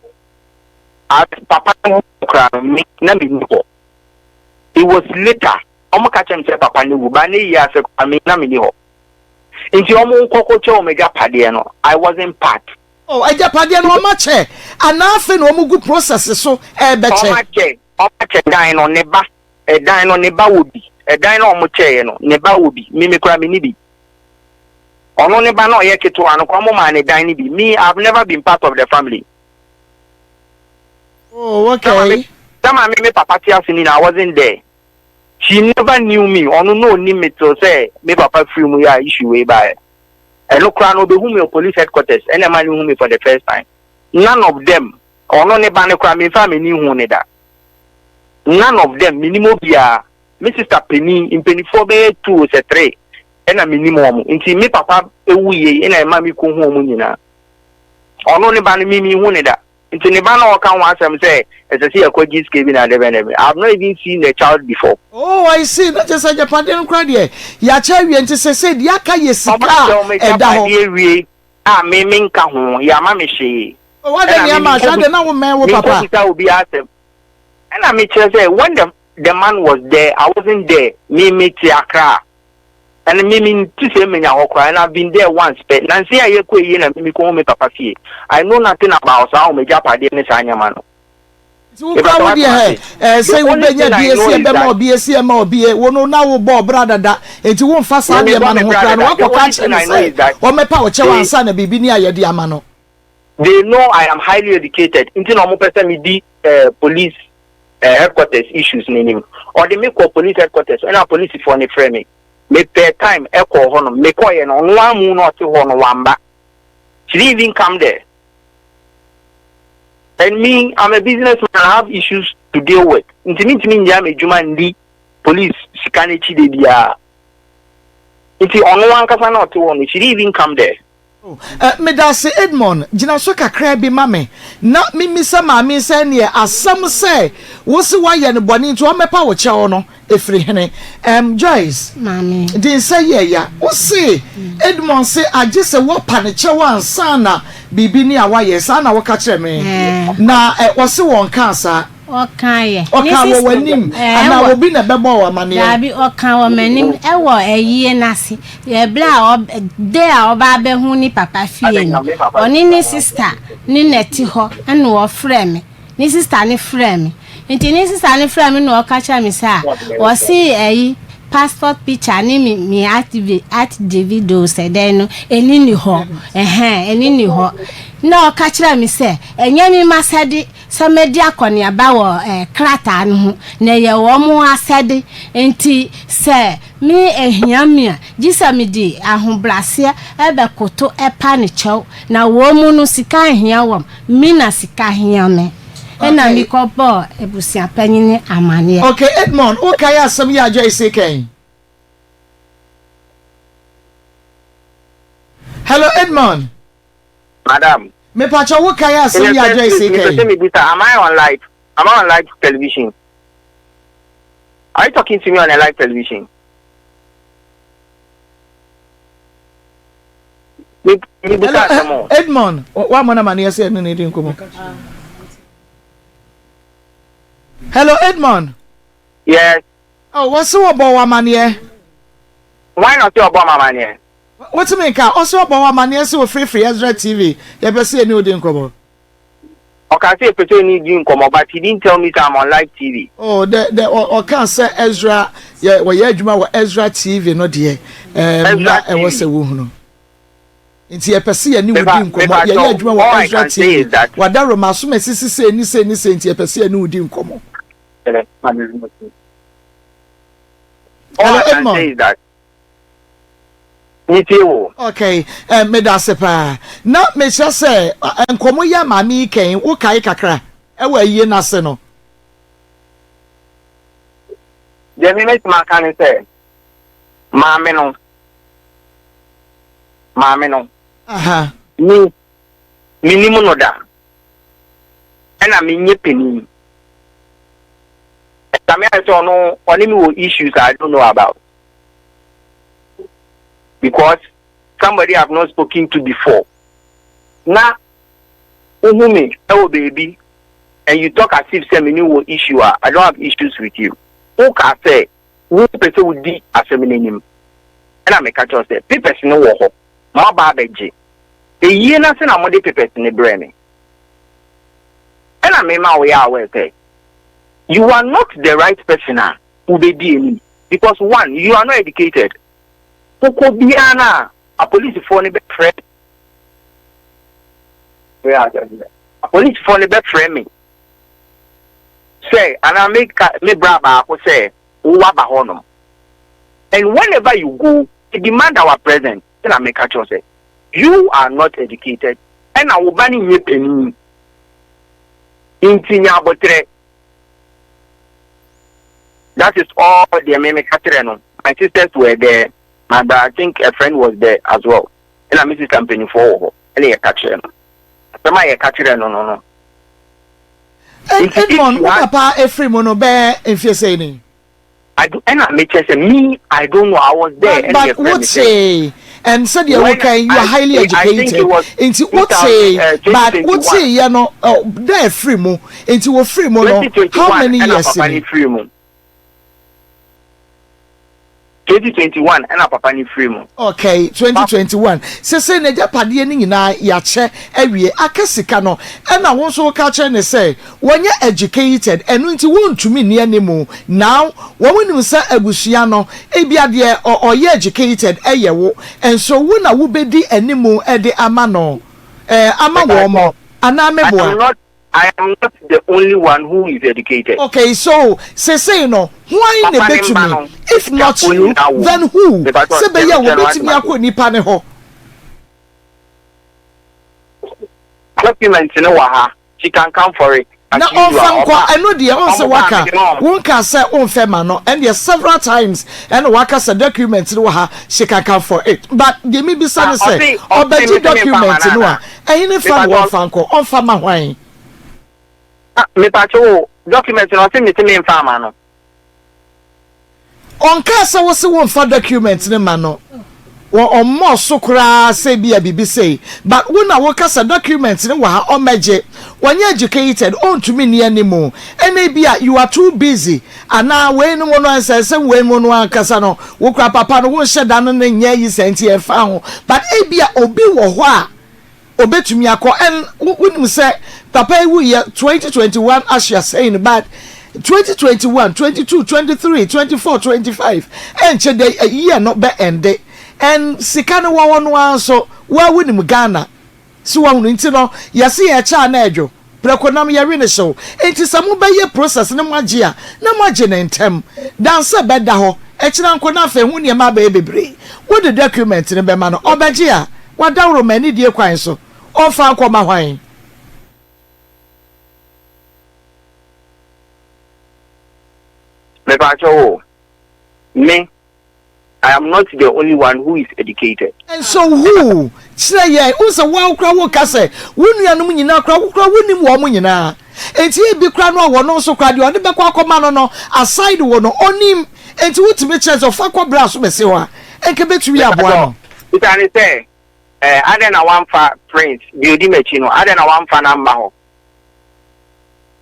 as papa no wu koraa no, me na me nni hɔ. It was later, wɔn ka kyerɛ me sɛ papa no wu, but ne yie ase koraa me na me nni hɔ. Nti wɔn nkɔ kɔ kyɛ wɔn agyapadeɛ no, I wasn't part. Oh, agyapadeɛ no wɔn akyɛ anaa afei na wɔn gu process so ɛrebɛkyɛ? Wɔn akyɛ, wɔn akyɛ dan no, ne ba, ɛdan no ne ba wɔ bi, ɛdan no a wɔn kyɛeɛ no ne ba wɔ bi, me me koraa me ni bi. Ɔno ne ba no a ɔyɛ ketewa no koraa wɔn maa ne dan no bi, me I have never been part of the family. Oh, okay. Sɛ maame me papa te ase ni na I wasn't there. She never knew me, ɔno na onim me till sɛ me papa firi mu yɛ a issue wei baeɛ. Ɛno koraa no ɔbɛhu me wɔ police headquarters ɛna ɛma no hu me for the first time. None of them, ɔno ne ba no koraa memfaa m'ani nhuu no da. None of them, mennim obiara. Me sister panin, mpaninfoɔ bɛyɛ two sɛ three ɛna mennim wɔn. Nti me papa wuiɛ yi ɛna ɛma me kɔhu wɔn nyinaa. Ɔno ne ba no me menhu no da. Nti ne ba no a ɔka ho asɛm sɛ ɛsɛ sɛ yɛkɔ gye sika bi na ade bɛn dɛbɛn, I have not even seen the child before. Oh I see, na kyerɛ sɛ agyapadeɛ no koraa deɛ yɛakyɛ awie nti sesei deɛ aka yɛ sika Wɔn akyɛ wɔn a ɛda hɔ. agyapadeɛ awie a me menka ho, yɛama me hwee. Oh adɛn Ɛna ne me ama ahwɛ menkɔ adɛn na wo mmɛn wo papa. menkɔbisa obiara asɛm. Ɛna mekyerɛ sɛ when the the man was there, I wasn't there, me mete Accra. And me mente sɛ menya hɔ koraa and I've been there once pɛ. Nansa yi a yɛkɔ ayie na me mekɔhu me papa fie. I know nothing about saa wɔn agyapadeɛ ne saa nneɛma no. Nti wo koraa wo deɛ hɛ ɛɛ sɛ The only wobɛnya thing bi I know esi is ɛbɛma that obi esi ɛma obi wo no na wo bɔ ɔbra dada nti wo nfa saa me deɛ mebɔ ma me no ho bra koraa no dada. The wakɔ ka only akyerɛ thing no I know sɛ is that ɔmɛpa wo kyɛw they ansa na biribi ni a yɛde ama no. they know I am highly educated nti na wɔn pɛ sɛ me di eh, police eh, headquarters issues n'anim. Ɔde me kɔ police headquarters ɛna polisifoɔ no frɛ me. Mepɛɛ time ɛkɔɔ hɔ nom. Mekɔeɛ no ɔno ara mu na ɔte hɔ no wamba. She didn't even come there. And me, I'm a businessman, I have issues to deal with. Nti mentumi nnyaa m'adwuma nni police sika no akyi da biara. Nti ɔno ankasa na ɔte hɔ no, she didn't even come there. Oh, eh, medase Edmond, gyina so kakraa bi ma me na memmisa maame yi sɛ ɛneɛ asɛm sɛ wo se woayɛ no bɔne nti ɔmmɛpa wo kyɛw no ɛfiri hene? Ɛm, Joyce, Maame. de nsa yi ɛya, wo se Edmond se agye sɛ woapa no kyɛw ansa na biribi ne a woayɛ, saa na woka kyerɛ me, Ɛɛ. na eh, ɔse wɔnkaa saa. Ɔkaeɛ. Ɔkaa wɔ w'anim anaa obi na ɛbɛbɔɔ wo amaneɛ? Daabi, ɔkaa wɔ m'anim wɔ ayie no ase. Ɛberɛ a ɔ, day a ɔba abɛhu ne papa fie no, ɔne ne sister ne na ɛte hɔ ɛna ɔfrɛɛ me. Ne sister no frɛɛ me. Nti ne sister no frɛɛ me na ɔka kyerɛɛ me sɛ a, ɔse ayi, passport picture ne me, me activate o sɛ dɛn no, ɛni ni hɔ. Ɛhɛn, ɛni ni hɔ. Na ɔka kyerɛɛ me sɛ, ɛnyɛ me masɛde sɛ mɛdi akɔneaba wɔ krataa no ho, na ɛyɛ wɔn asɛde. Enti sɛ me ahia me a, gye sɛ mede ahobrɛaseɛ bɛkoto pa no kyɛw. Na wɔn mu no, sika nhia wɔn, me na sika hia me. Ɛnna mekɔbɔɔ abusua panin amanneɛ. Okay, Edmond, wokae asɛm yi a Joyce reka yi? Hello, Edmond. Madam. Mepakyɛw wo kae asɛm yi a Joyce yi kae? Mepɛ sɛ mebisa, am I on live? Am I on live television? Are you talking to me on a live television? Hello, eh, Edmond, wa mo na ma ne yɛ sɛ ɛno na ɛdi nkɔmmɔ. Hello, Edmond. Yes. Oh, wɔse wɔbɔ wɔ amaneɛ. Why not sɛ ɔbɔ ma amaneɛ? Wotumi nka, ɔse ɔbɔ wɔ amaneɛ sɛ ofirifiri Ezra TV, yɛpɛ sɛ yɛne wodi nkɔmmɔ. Ɔka sɛ yɛpɛ sɛ yɛne di nkɔmmɔ but he didn't tell me sɛ I'm on live TV. Oh, the, the, ɔka sɛ Ezra, yɛ, wɔyɛ adwuma wɔ Ezra TV no deɛ, um, na ɛwɔ sɛ wohunu. Nti yɛpɛ sɛ yɛne wo di nkɔmmɔ. Yɛyɛ adwuma wɔ Ezra TV. Wada Roma asom asisi sei ne sei ne sei nti yɛpɛ sɛ yɛne wo di nkɔmmɔ. Hello, Edmond. Metie wo. Okay, eh, meda ase paa. Na mekyerɛ sɛ eh, nkɔmmɔ yi a maame yi kɛn, wokae kakra ɛwɔ ayie no ase no. Deɛ me mɛtumi aka ne sɛ, maame no, maame no, me, menim no da, ɛna menyɛ panin. Ɛsame ayɛ sɛ ɔno, ɔne me wɔ issues I don't know about. Because somebody I've not spoken to before. Na wohu me ɛwɔ baabi and you talk as if sɛ me ne wɔ issue a, I don't have issues with you. Woka sɛ wopɛ sɛ wodi asɛm no anim. Ɛna meka kyerɛ sɛ papers no wɔ hɔ, moaba abɛgye. Eyie no ase na mode papers no brɛ me. Ɛna mema woyɛ aware sɛ you are not the right person a wobɛdi anim because one, you are not educated. Wokɔ biara no a, apolisifoɔ no bɛfrɛ apolisifoɔ no bɛfrɛ me sɛ anaa me ka me bra baako sɛ wowaba hɔnom. And whenever you go, they demand our presence. Ɛna meka kyerɛ sɛ you are not educated ɛna wo ba no nyɛ panin nti nya aboterɛ. That is all deɛ me meka kyerɛ no. My sisters were there, my brother, I think a friend was there as well. Ɛna me sister mpanimfoɔ wɔ hɔ ɛna yɛka kyerɛ no. Asɛm a yɛka kyerɛ no no no. Edmond, wo papa efiri mu no bɛyɛ mfie sɛn ni? I do ɛna mekyɛ sɛ me I don't know I was there ɛna yɛfrɛ me sɛ. And sɛdeɛ wo kan you are highly educated nti wo tee but wo tee yɛ no dɛ efiri mu nti wo firi mu no how many years ni? 2021 ɛna papa no firi mu. Okay, 2021. Sese n'agyapadeɛ no nyinaa yɛakyɛ awie aka sika no ɛna wo nso woka kyerɛ ne sɛ wɔnyɛ educated ɛno nti wontumi nni animu now wɔn nim sɛ abusua no ebia deɛ ɔyɛ educated ɛyɛ wo nso wo na wobɛdi animu de ama no ɛɛ ama wɔn anaa meboa. I am not the only one who is educated. Okay so sesei no hwan na ebetumi if not you then who sɛ bɛyɛ a wɔbɛtumi akɔ nipa ne hɔ. Document no wɔ ha, she can come for it. Na ɔnfa nkɔ ɛno deɛ ɔn sɛ waka wonka sɛ wonfɛ ma no ɛndeɛ several times ɛna waka sɛ document no wɔ ha she can come for it but deɛ mebisa ne sɛ ɔbɛgye document no a Ɛhene fa na wɔnfa nkɔ, ɔnfa ma hwan? Ah, mepatwo wo, document no ɔse mese menfa ama no. Ɔnkaa sɛ wose wonfa document no ma no, wɔ ɔmmɔɔ so koraa sɛ ebia biribi sei, but wo na woka sɛ document no wɔ ha ɔmmɛgye, ɔnyɛ educated, ɔntumi nni animu, ɛna ebia you are too busy anaa wei no mu no nsɛnsɛm wei mu no ankasa no wo koraa papa no wonhyɛ da no ne nyɛ ayi saa nti ɛmfa ho, but ebia obi wɔ hɔ a obetumi akɔ and wonim sɛ papa yi wuyɛ 2021 as you are saying but 2021 22 23 24 25 ɛnkyɛ dɛ year no bɛ ɛnde and sika no wɔ hɔ no ara nso woa wonim Ghana so wahunu nti no yɛse yɛkyɛ a na ɛdwo prɛko nam yɛwe no hyew nti sɛ mobɛyɛ process no moagye a na moagye no ntɛm dan sɛ bɛda hɔ ɛkyena nko na afei ho nneɛma abɛyɛ bebree wode document no bɛma no ɔbɛgye a Wadaworo ma anidie kwan so, ɔmfa nkɔma hwan? Mepakyɛw o, me, I am not the only one who is educated. And so who? Kyerɛ yɛn. Wohu sɛ wo ara koraa woka sɛ wo nuanom nyinaa koraa wo koraa wonnim wɔn nyinaa. Enti ebi koraa no a wɔno nso koraa deɛ ɔde bɛkɔ akɔma no no aside wo no ɔnim. Enti wotumi kyerɛ sɛ ɔfa kɔ bra so bɛsi hɔ a nka ɛbɛtumi aboa no. Bisa no sɛ, Ɛɛ, adɛn na woamfa Prince, deɛ ɔdi m'akyi no, adɛn na woamfa no amma hɔ?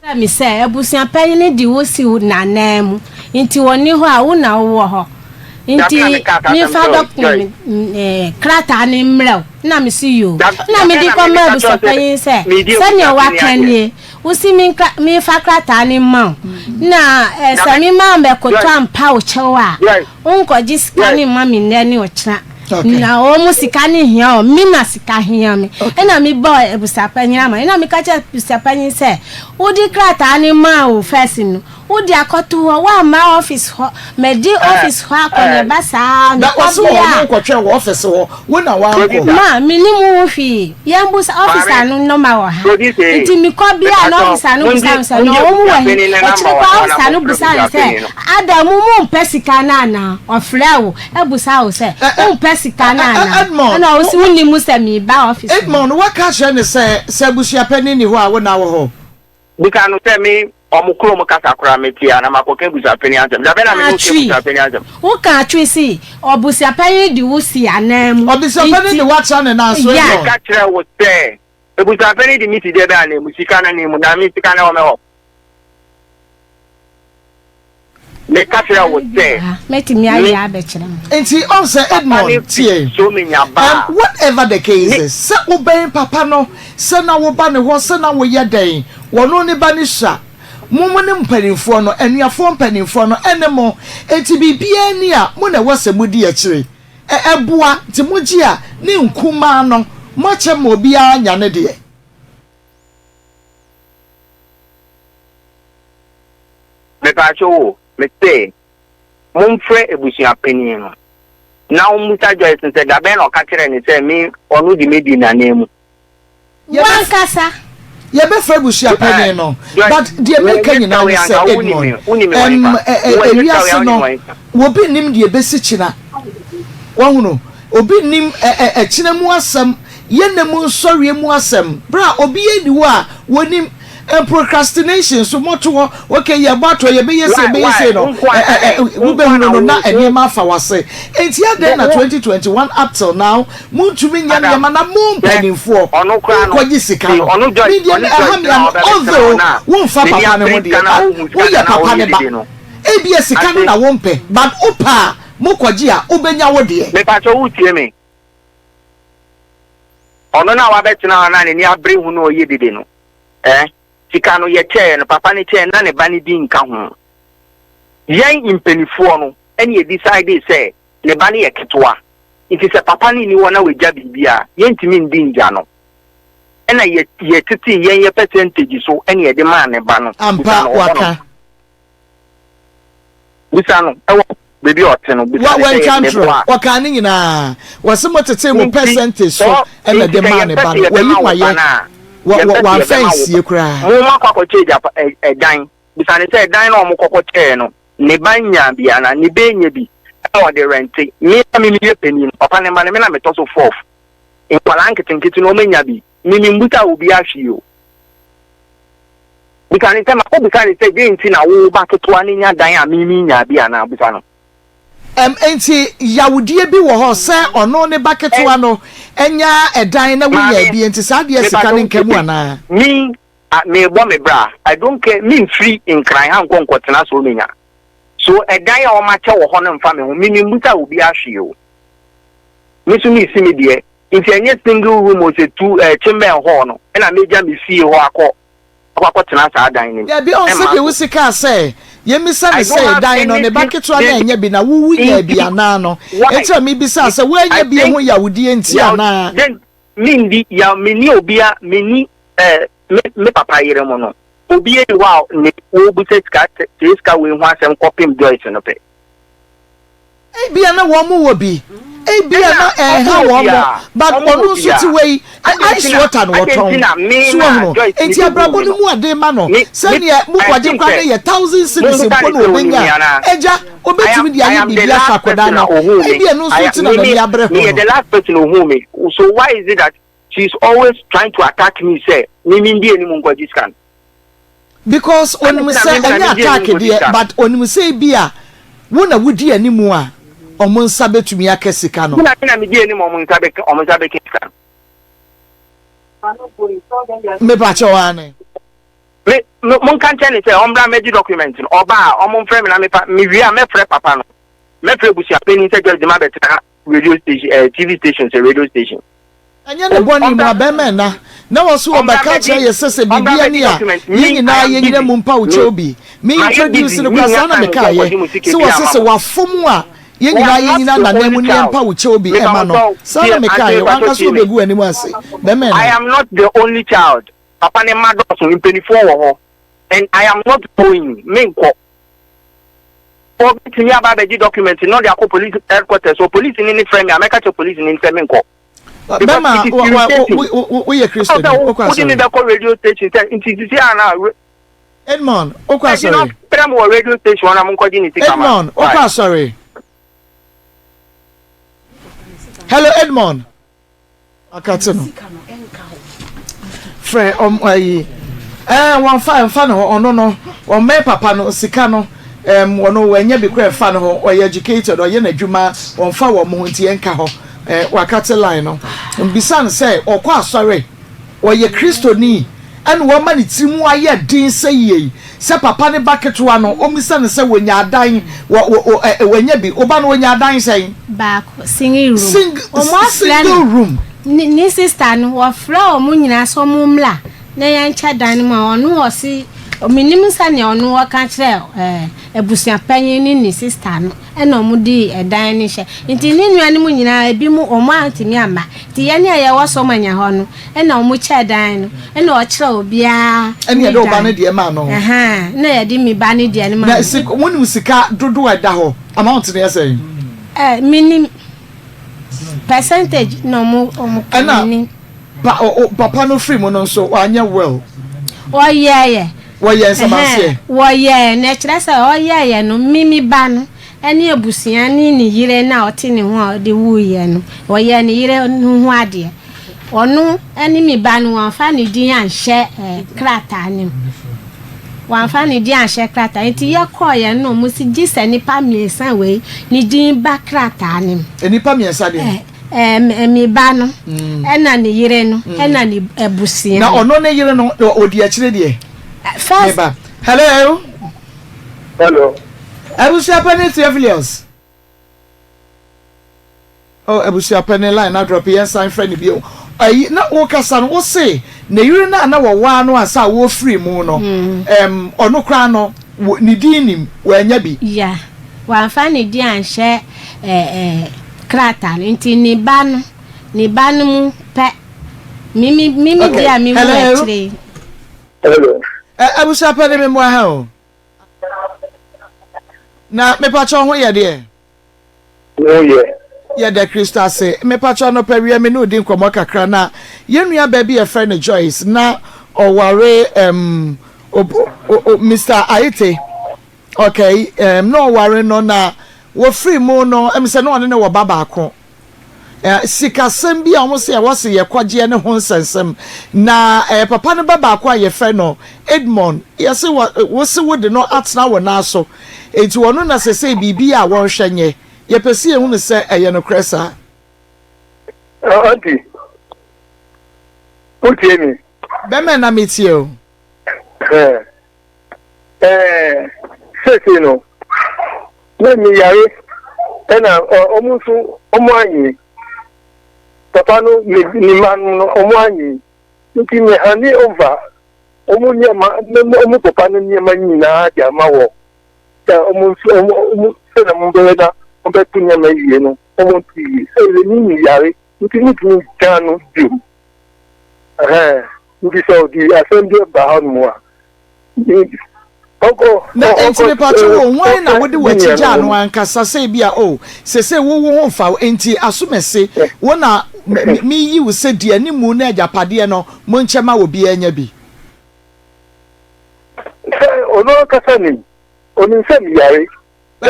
Kyerɛ me sɛ, abusua panyin de wo si n'ananmu, nti ɔnni hɔ a, wo na wowɔ hɔ. Nti memfa dɔk krataa no mmrɛ wo. Ɛna mese yoo. Ɛna mede kɔmaa abusua panyin sɛ, sɛnea waka nie, wose memfa krataa no mma wo, na sɛ mema mɛkoto ampa wo kyɛw a, Wonkɔgye sika no mma me nnɛ ne ɔkyena. Na wɔn sika no nhia wɔn, me na sika hia me. Ɛnna mebɔɔ abusuapanyin amanneɛ. Ɛnna meka kyerɛɛ abusuapanyin sɛ, Wode krataa no maa wo first no, wode akɔto hɔ, woamma office hɔ. Madi office hɔ akɔneaba saa ara, Na mekɔ ɔse bia wɔn a. nkɔtwɛn wɔ office hɔ, wo na woankɔ. Ma, mennim ho hwee. Yɛmbusa officer no nɔma wɔ ha. Nti mekɔ bia a na officer no bisa me sɛ, na wɔn wɔ he? Akyire koraa officer no bisa no sɛ, Ada mo mo mpɛ sika no anaa? Ɔfrɛ wo busa wo sɛ, wo mpɛ sika no anaa? Ɛna wo se wo nim sɛ me ba office hɔ. Edmond, woaka akyerɛ no sɛ, sɛ abusuapanin nni hɔ a, wo na wɔ hɔ? Bisa no sɛ, me wɔn kurom kasa koraa mete a, na makɔka abusuapanin asɛm? Da bɛn na me ne wo ka abusuapanin asɛm? Woka Twi se, ɔbusuapanin de wo si ananmu. Ɔbusuapanin de wo atra ne nan so, Edmond. Meka kyerɛ wo sɛ, abusuapanin de me si deɛ bɛn ananmu? Sika no ananmu, na me sika no ɛwɔ me hɔ. Meka kyerɛ wo sɛ, Mɛtumi ayɛ abɛkyerɛ mo. Nti ɔn sɛ papa no Edmond fi tie Somenya ba um a, whatever the case ne. is sɛ wobɛn papa no sɛ na woba ne hɔ sɛ na woyɛ dɛn wɔno ne ba no sua mo mo ne mpaninfoɔ no anuafoɔ mpaninfoɔ no ɛne mo nti biribiara ni a mo na ɛwɔ sɛ modi akyire ɛ ɛboa nti mogye a ne nkumaa no moakyɛ ma obiara anya ne deɛ. Mepaakyɛw o, mese momfrɛ abusua panin no na ɔmmisa Joyce no sɛ dabɛn na ɔka kyerɛɛ no sɛ me ɔno de me di n'ananmu. W'ankasa. Yɛbɛfrɛ abusua panin no but deɛ meka nyinaa ne sɛ Edmond ɛm ewiase no obi nnim deɛ ɛbɛsi kyena wahunu obi nnim ɛkyena mu asɛm yɛ nna mu nsɔreɛ mu asɛm berɛ a obiara nni hɔ a wɔnim And procrastination so moto hɔ okay yɛbɔ atɔ yɛbɛyɛ sei yɛbɛyɛ sei no wobɛhunu no na nneɛma afa wase enti adɛn na 2021 up till now montumi nyɛ nneɛma na mo mpanimfoɔ monkɔgye sika no me deɛ ɛha me ano although womfa papa no ho deɛ but woyɛ papa no ba ebia sika no na wompɛ but wopɛ a mokɔgye a wobɛnya wo deɛ. Mepakyɛ wotie me? Ɔno no a wabɛtena hɔ no a n'ani abere ho na ɔyɛ dede no, eh, sika no yɛkyɛɛ no, papa no kyɛɛ na ne ba no din nka ho. Yɛn mpanifoɔ no ɛne yɛ decide sɛ ne ba no yɛ ketewa, nti sɛ papa no nni hɔ na wagya biribi a, yɛntumi ndi ngya no. Ɛna yɛ yɛtetee yɛn yɛ percentage so ɛne yɛde maa ne ba no. Ampa, Bisa no, ɔhɔ no. waka. Bisa no ɛwɔ baabi a ɔte no, bisa Wa no sɛ wantwa yɛ ne ntorɔ, ba a. ɔkaa ne nyinaa. Wɔse mo tetee mo Nti percentage so sɛ ɛna nti de sɛ maa ne yɛpɛ ba sɛ no. Wayi yɛbɛma mo wo ba ayɛ, no a, wɔ yɛpɛ wɔ sɛ wamfa yɛbɛma wo ba. ansie koraa. Mo moakɔ akɔkyɛ agyapa ɛ ɛdan. Bisa no sɛ ɛdan no a wɔkɔkɔ kyɛɛ no, ne ba nyaa bi anaa? Ne ba anya bi ɛna ɔde rɛnte. Me a me meyɛ panin no, papa ne mma no, me na metɔ so fourth. Nkwadaa nketenkete no wɔanya bi. Me memmusaa obiara hwee o. Bisa no sɛ, Makɔbisa no sɛ dɛn nti na wo ba ketewa no nya dan a me minnyaa bi anaa? Bisa no. Ɛm, enti yawdeɛ bi wɔ hɔ sɛ ɔno ne ba ketewa no nya ɛdan na wonyaa Maame, bi, enti saa adeɛ me sika ba no don't nka mu care. anaa? Me, a, merebɔ me bra. I don't care. Memfiri Nkran ha nkɔ nkɔtena so menya. So ɛdan a wɔakyɛ wɔ hɔ no mfa me ho. Me memmusaa obiara hwee o. Me nso meresi me deɛ. Nti ɛnyɛ single room o sɛ two, eh, chamber and hall no ɛna megya me fie hɔ akɔ. akɔ akɔtena saa dan no mu. Dabi, ɔn Ɛmma sɛdeɛ so. wosi kaa sɛ yɛmmisa no I don't sɛ have dan no ne ba anything ketewa no annya bi na wo wonyaa bi nti anaa no why nti na mebisaa sɛ I woannya bi think ho yawdie nti yaw anaa. then mendi yaw menni obia menni eh, me me papa yere mo no obia ni hɔ a ne wɔbisa sika sɛ sika wei ho asɛm kɔpem Joyce no pɛ. Ebia na wɔn wɔ bi, ebia na ɛnha wɔn, but ɔno nso te wei, ice water na ɔtɔn, so wahu no, nti abrabɔ no mu ade ma no, sɛdeɛ mo kɔgye koraa no yɛ thousand cedis mpo na ɔbɛnya a, agya, ɔbɛtumi de ayɛ biribi ahwɛ akwadaa no, ebia ɛno nso nti na n'ani abere ho no. The last person ohuu me, so why is it that she is always trying to attack me sɛ me mendi anim nkɔgye sika no? Because onim sɛ ɛnyɛ attack deɛ but onim sɛ ebi a wo na wodi anim a ɔmo nsa bɛtumi aka sika no. Me na medi anim a ɔmo nsa bɛka ɔmo nsa bɛka sika no. Mepa kyɛw aane. Me mo monka nkyerɛ no sɛ ɔmbra mmɛgye document no ɔba a ɔmo mfrɛ me na mefa mewie a mɛfrɛ papa no mɛfrɛ abusuapanin sɛ Joyce de mabɛtena radio station ɛɛ eh, TV station sɛ radio station. Ɛnyɛ ne bɔne mu a bɛrima ɛna na wɔ so wɔbɛka akyerɛ yɛ sɛ sɛ biribi ani a yɛn nyinaa yɛnyina mu mpa wo kyɛw bi. Me introduce no koraa saa na mekaeɛ sɛ wɔ se sɛ wafom a yɛn nyinaa yɛnyina n'anan mu na yɛmpa wo kyɛw bi ɛma no. Saa na mekaeɛ wanka so wɔbɛgu w'anim ase bɛrima ɛna. I am not the only child papa ne mma dɔɔso mpanifoɔ wɔ hɔ and I am not going menkɔ. Ɔbɛtumi aba abɛgye document no na ɔde akɔ police headquarters wɔ police ni ne frɛ me a mɛka kyerɛ police ni sɛ menkɔ. Bɛma woyɛ Kristoni wokɔ asɔre. Wode me bɛkɔ radio station sɛ nti sisi a na. Edmond wokɔ asɔre. Frɛ me wɔ radio station hɔ na monkɔgye ne sika ma. Edmond wokɔ asɔre. Hello Edmond. Akate no. Frɛ ɔm ayi. Ɛɛ wɔnfa ɛnfa ne hɔ ɔno no ɔmmɛn papa no sika no ɛm wɔno wɔanya bi kora ɛnfa ne hɔ ɔyɛ educated ɔyɛ n'adwuma wɔnfa wɔn ho nti ɛnka hɔ ɛɛ wakate line no mbisa no sɛ ɔkɔ asɔre. Ɔyɛ Kristoni, ɛna wama ne tiri mu ayɛ den sɛ yei, sɛ papa ne ba ketewa no, ɔmmisa no sɛ wɔnya adan, wɔ, wɔ, wɔ, ɛ, wɔanya bi. Wo ba no, ɔnya adan sɛn? Baako, single room. Sing, Wɔn afrɛ single no, room. ne, ne sister no, wɔfrɛ wɔn nyinaa sɛ wɔn mmra na yɛnkyɛ dan no mu a, ɔno ɔse, mennim sɛnea ɔno ɔka kyerɛɛ ɛɛ, abusuapanyin ne ne sister no. Ɛna ɔmo dii ɛdan no hyɛ. Nti ne nuanom nyinaa ebinom ɔmo antumi amma. Nti yɛne a yɛwɔ Somanya hɔ no ɛna ɔmo kyɛɛ dan no. Ɛna ɔkyerɛɛ obiara Ɛna ne yɛde wo ba dan. no deɛ maa no. Ɛhaa, ɛna yɛde me ba no deɛ no maa Na no. sik, monim sika dodoɔ a ɛda hɔ? Amount no yɛ sɛn? Ɛ, mennim. Percentage na ɔmo, ɔmo ka, Ɛna mennim. pa, o, o, papa no firi mu no nso, wanyɛ will? Ɔyɛeɛ. Wɔyɛɛ nsamanseɛ. Ɛhɛn, wɔyɛɛ, na ɛkyerɛ sɛ ɔyɛeɛ no, me me ba no ne abusua ne ne yere no a ɔte ne ho a ɔde wuiɛ no, ɔyɛɛ ne yere no ho adeɛ. Ɔno ne me ba no, wɔamfa ne din anhyɛ eh, krataa no mu. Wɔamfa ne din anhyɛ krataa nti yɛkɔeɛ no na wɔn si gye sɛ nnipa mmiɛnsa wei ne din ba krataa no mu. Nnipa mmiɛnsa deɛ? Eh, eh, me ba no, ɛna ne yere no, ɛna ne abusua. Na ɔno ne yere no, ɔdi akyire deɛ? First. Meba. Hello. Hello. Abusua panin Theophilus. Oh, abusua panin line na drop yɛn san frɛ no bio. Ayi na wokasa no wose ne yere no a na wɔwaa no ansa a wɔfiri mu no, ɛm ɔno koraa no ne din nim wɔanya bi. Ya, wamfa ne din anhyɛ ɛɛ krataa no nti ne ba no ne ba no mu pɛ me me me me deɛ a me wu akyire yi. Hello. Ɛ abusua pɛ ne me mmoa ha o. Na mepakyɛ ho yɛ deɛ. Wo yɛ. Yɛda Kristo ase. Mepakyɛ anɔpa wia me ne wo di nkɔmmɔ kakra na yɛn nua baa bi yɛfrɛ no Joyce na ɔware um, o, o, o, Mr. Aite. Okay, um, na ɔware no na wɔfiri mu no ɛm sɛ na ɔne no wɔ ba baako. Eh, sikasɛm bi a wɔn sɛ ɛwɔ se yɛkɔgyeɛ ne ho nsɛnsɛm na eh, papa no ba baako a yɛfrɛ no Edmond yɛse wɔ wo se wode no atena wo nan so enti ɔno na sesei biribi a wɔnhwɛ nyɛ yɛpɛ sɛ yɛhunu sɛ ɛyɛ nokorɛ saa. Auntie, wotie me? Bɛmɛ na metie o. Ɛɛ, seesei no, na meyare, ɛna wɔn nso wɔn anyi. Papa no ne ne mma no wɔn anyi. Nti me hane over wɔn nneɛma, wɔn papa no nneɛma nyinaa de ama wɔ. Sɛ wɔn nso wɔn wɔn sɛdeɛ wɔn bɛyɛ na wɔbɛto nneɛma yie no, wɔn nto yie. Sɛ ɛni mi yare, nti metumi gyaa no biom. Ɛhɛn, nti sɛ ɔde asɛm bi ba hɔnom a, ɔnkɔ. Na enti mepatwo wo, hwan na wode w'akyi gyaa no ankasa sɛ ebia, oh, seesei wo wo ho mfa wo, enti asomasi, wo na meyi wo sɛ di animu ne agyapadeɛ no monkyɛ ma obiara nya bi? Sɛ ɔno ankasa nim, ɔnim sɛ meyare.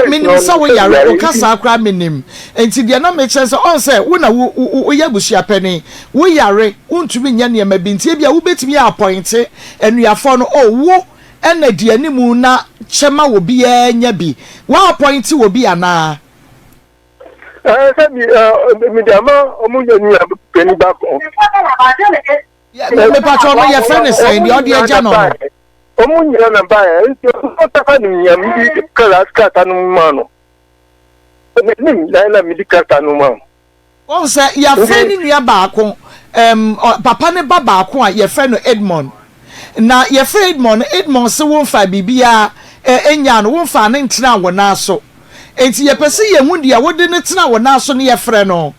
Menim sɛ wo yare, wo ka saa koraa menim. Enti deɛ na mekyerɛ sɛ ɔn sɛ wo na wo woyɛ abusua panin, wo yare, wontumi nyɛ nneɛma bi nti ebia wobɛtumi a appointe anuafoɔ no, oh wo Ɛna di animu na kyɛ ma obiara nya bi. Wo appoint obi anaa? Ɛɛ sɛ bi ɛɛ mede ama ɔmo yɛ nua panyin baako. Mepatwa ɔno yɛfrɛ ne sɛn deɛ ɔde agya no no. Ɔmo nyina na baeɛ nti ɔmo kasa nim nea mede kala krataa no maa no. Menim na na mede krataa no maa no. Woahu sɛ yɛafrɛ ne nua baako, ɛm, papa ne ba baako a yɛfrɛ no Edmond. Na yɛfrɛ Edmond no, Edmond se womfaa biribiara ɛ, nyaa no, womfaa no ntenaa wo nan so. Enti yɛpɛ sɛ yɛhu deɛ wode no tenaa wo nan so no yɛfrɛ no.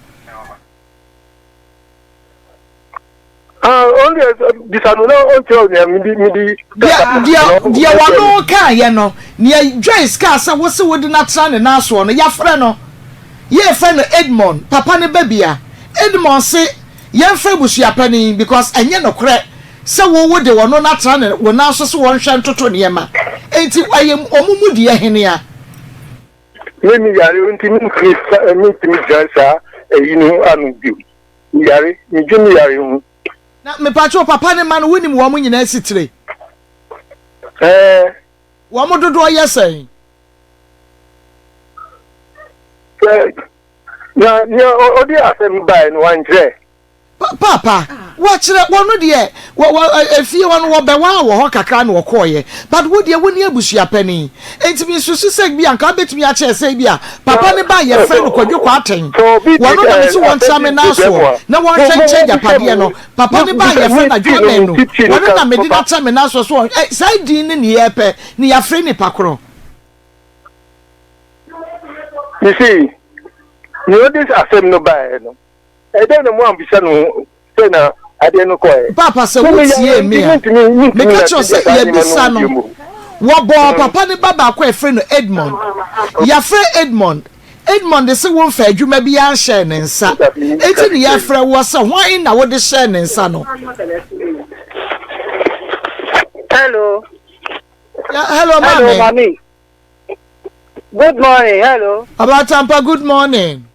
Ah, ɔno deɛ bisa no na ɔnkyerɛ wo nea mede mede. Deɛ deɛ deɛ wɔno kaeɛ no, nea Joyce kaa sɛ wo se wode no atra ne nan soɔ no, yɛafrɛ no. Yɛrefrɛ no Edmond, papa no ba bia. Edmond se yɛmfrɛ abusuapanin because ɛnyɛ nokorɛ sɛ wo wode ɔno no atra ne wo nan so se wɔnhwɛ ntoto nneɛma. Enti ɛyɛ wɔn mu deɛ henea? Me me yare nti mentumi mentumi gyina saa ɛyi no ano bio. Me yare, me dwen me yare ho. Na mepakyɛw papa ne mma no wonim wɔn nyinaa sitire? Ɛɛ. Wɔn dodoɔ yɛ sɛn? Sɛ na nea ɔde asɛm bae no wankyerɛ. Paapa, wɔkyerɛ wɔn deɛ wɔ wɔ efie hɔ no wɔbɛwaa wɔ hɔ kakra na wɔkɔɔeɛ but wo deɛ wo ne abusua panin enti me susu sɛ bi a nka wobɛtumi akyerɛ sɛ bi a papa ne ba a yɛfrɛ no Kwadwo Kwarteng wɔno na mese wɔntra me nan soɔ na wɔnhwɛ nkyɛ agyapadeɛ no papa ne ba a yɛfrɛ no Adwoa Manu wɔno na mede no atra me nan soɔ so wɔn saa din no ne yɛpɛ ne yɛafrɛ nipa korɔ. You see, nea ɔde asɛm no baeɛ no, ɛdɛn na moammisa no sɛ na adeɛ no kɔɛ? Paapa sɛ wotiee me a, meka kyerɛ wo sɛ yɛabisa no. Wɔbɔɔ papa no ba baako a yɛfrɛ no Edmond. Yɛafrɛ Edmond. Edmond se womfaa adwuma biara nhyɛɛ ne nsa. Enti ne yɛfrɛ woɔ sɛ hwan na wode hyɛɛ ne nsa no? Hello. Yeah, hello, mommy. Hello, mommy. Good morning, hello. Abatampa, good morning.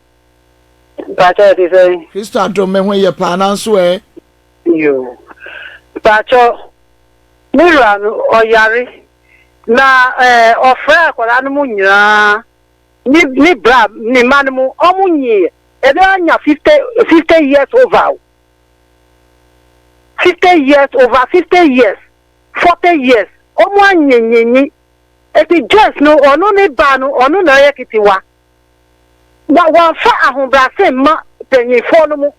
Mpakyɛ ɛte sɛn? Kristo adom me ho yɛ paa nanso ɛ. Yoo. Mpakyɛ me wura no ɔyare na ɛɛ ɔfrɛ akwadaa no mu nyinaa ne ne bra ne mma no mu ɔmo nyi ebi anya 50 50 years over o. 50 years over 50 years 40 years ɔmo anyinnyinyi eti Joyce no ɔno ne ba no ɔno na ɔyɛ ketewa. Na wɔmfa ahobrɛase mma mpanyimfoɔ no mu.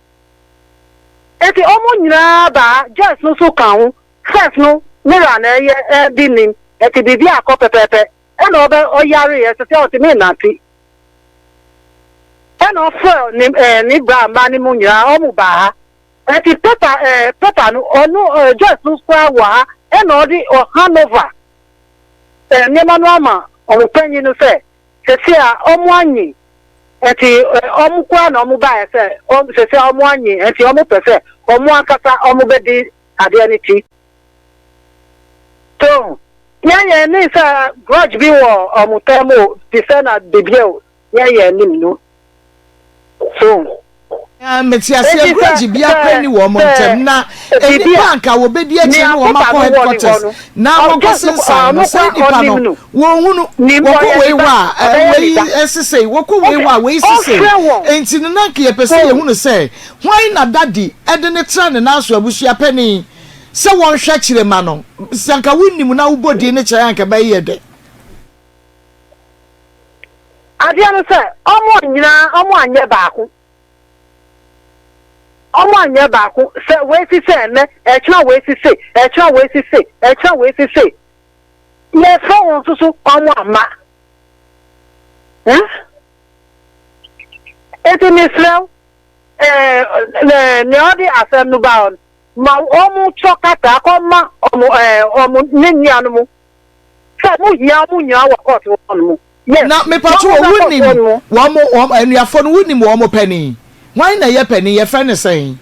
Enti wɔn nyinaa baa, Joyce no nso ka ho. First no, Mira na ɛyɛ bi nim, enti biribi akɔ pɛpɛɛpɛ. Ɛna ɔbɛ ɔyareeɛ, sɛsɛ ɔntumi nnante. Ɛna ɔfrɛ ne ɛɛ ne bra mma no mu nyinaa, wɔn baa ha. Enti paper ɛɛ paper no, ɔno ɛɛ Joyce no koraa wɔ ha, ɛna ɔde ɔ hand over ɛɛ nneɛma no ama wɔn panyin no sɛ Sɛsɛ a ɔmo anyin nti ɔmo koraa na ɔmo baeɛ sɛ sɛsɛ a ɔmo anyin nti ɔmo pɛ sɛ ɔmo ankasa ɔmo bɛdi adeɛ no ti. So yɛn yɛn nim sɛ grudge bi wɔ ɔmo tɛm o te sɛ na bibia o yɛn yɛn nim no. So. Ah, mete aseɛ, grudge biara koraa nni wɔn ntam, na nnipa a anka wɔbɛdi akyire ne wɔn akɔ headquarters na wɔnkɔ sensan no, saa nnipa no, wɔnhunu, wɔkɔ wei hɔ a, wei sesei, wɔkɔ wei hɔ a, wei sesei, enti no na anka yɛpɛ sɛ yɛhunu sɛ, hwan na daddy de no tra ne nan so, abusua panin, sɛ wɔnhwɛ kyerɛ ma no, sɛ anka wonim na wobɔ din no kyerɛ a anka ɛbɛyɛ dɛ. Adeɛ no sɛ ɔmo nyinaa ɔmo anyɛ baako ɔmo anyɛ baako sɛ wei si sɛ ɛnɛ ɛkyena wei si sei ɛkyena wei si sei ɛkyena wei si sei yɛfrɛ wɔn nso so ɔmo amma hmm eti mesrɛ wo ɛɛ nea ɔde asɛm no ba hɔ no ma ɔmo twɔ krataa kɔ ma ɔmo ɛɛ ɔmo ne nuanom. Sɛ mo hia ɔmo nyinaa wɔ court hɔ nom. Yes. Na mepatwo Wɔn o mo bɛ wonim court hɔ nom. wɔn wɔn anuafoɔ no wonim wɔn panin? Hwan na ɛyɛ panin yɛfrɛ no sɛn?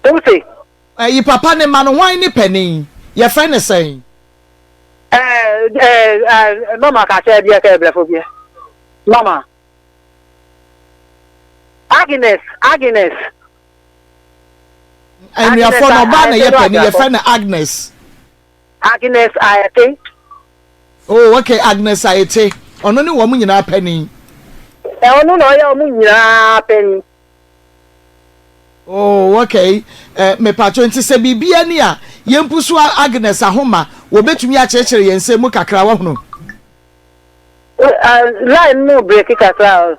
Wo se? Ɛyi papa ne mma no hwan ne panin yɛfrɛ no sɛn? Ɛɛ ɛɛ ɛɛ mama ka kyerɛ biɛ kɛ brɛfo biɛ mama Agnes Agnes. Anuafoɔ no ɔbaa na ɛyɛ panin yɛfrɛ no Agnes. Agnes Ayete. Oh okay, Agnes Ayete. Ɔno ne wɔn nyinaa panin. Ɛ ɔno na ɔyɛ wɔn nyinaa panin. Oh okay, eh, mepatwo nti sɛ biribi ani a yɛmpu so Agnes ahoma, wɔbɛtumi akyerɛkyerɛ yɛn nsɛm mu kakra wahunu. Line no break kakra.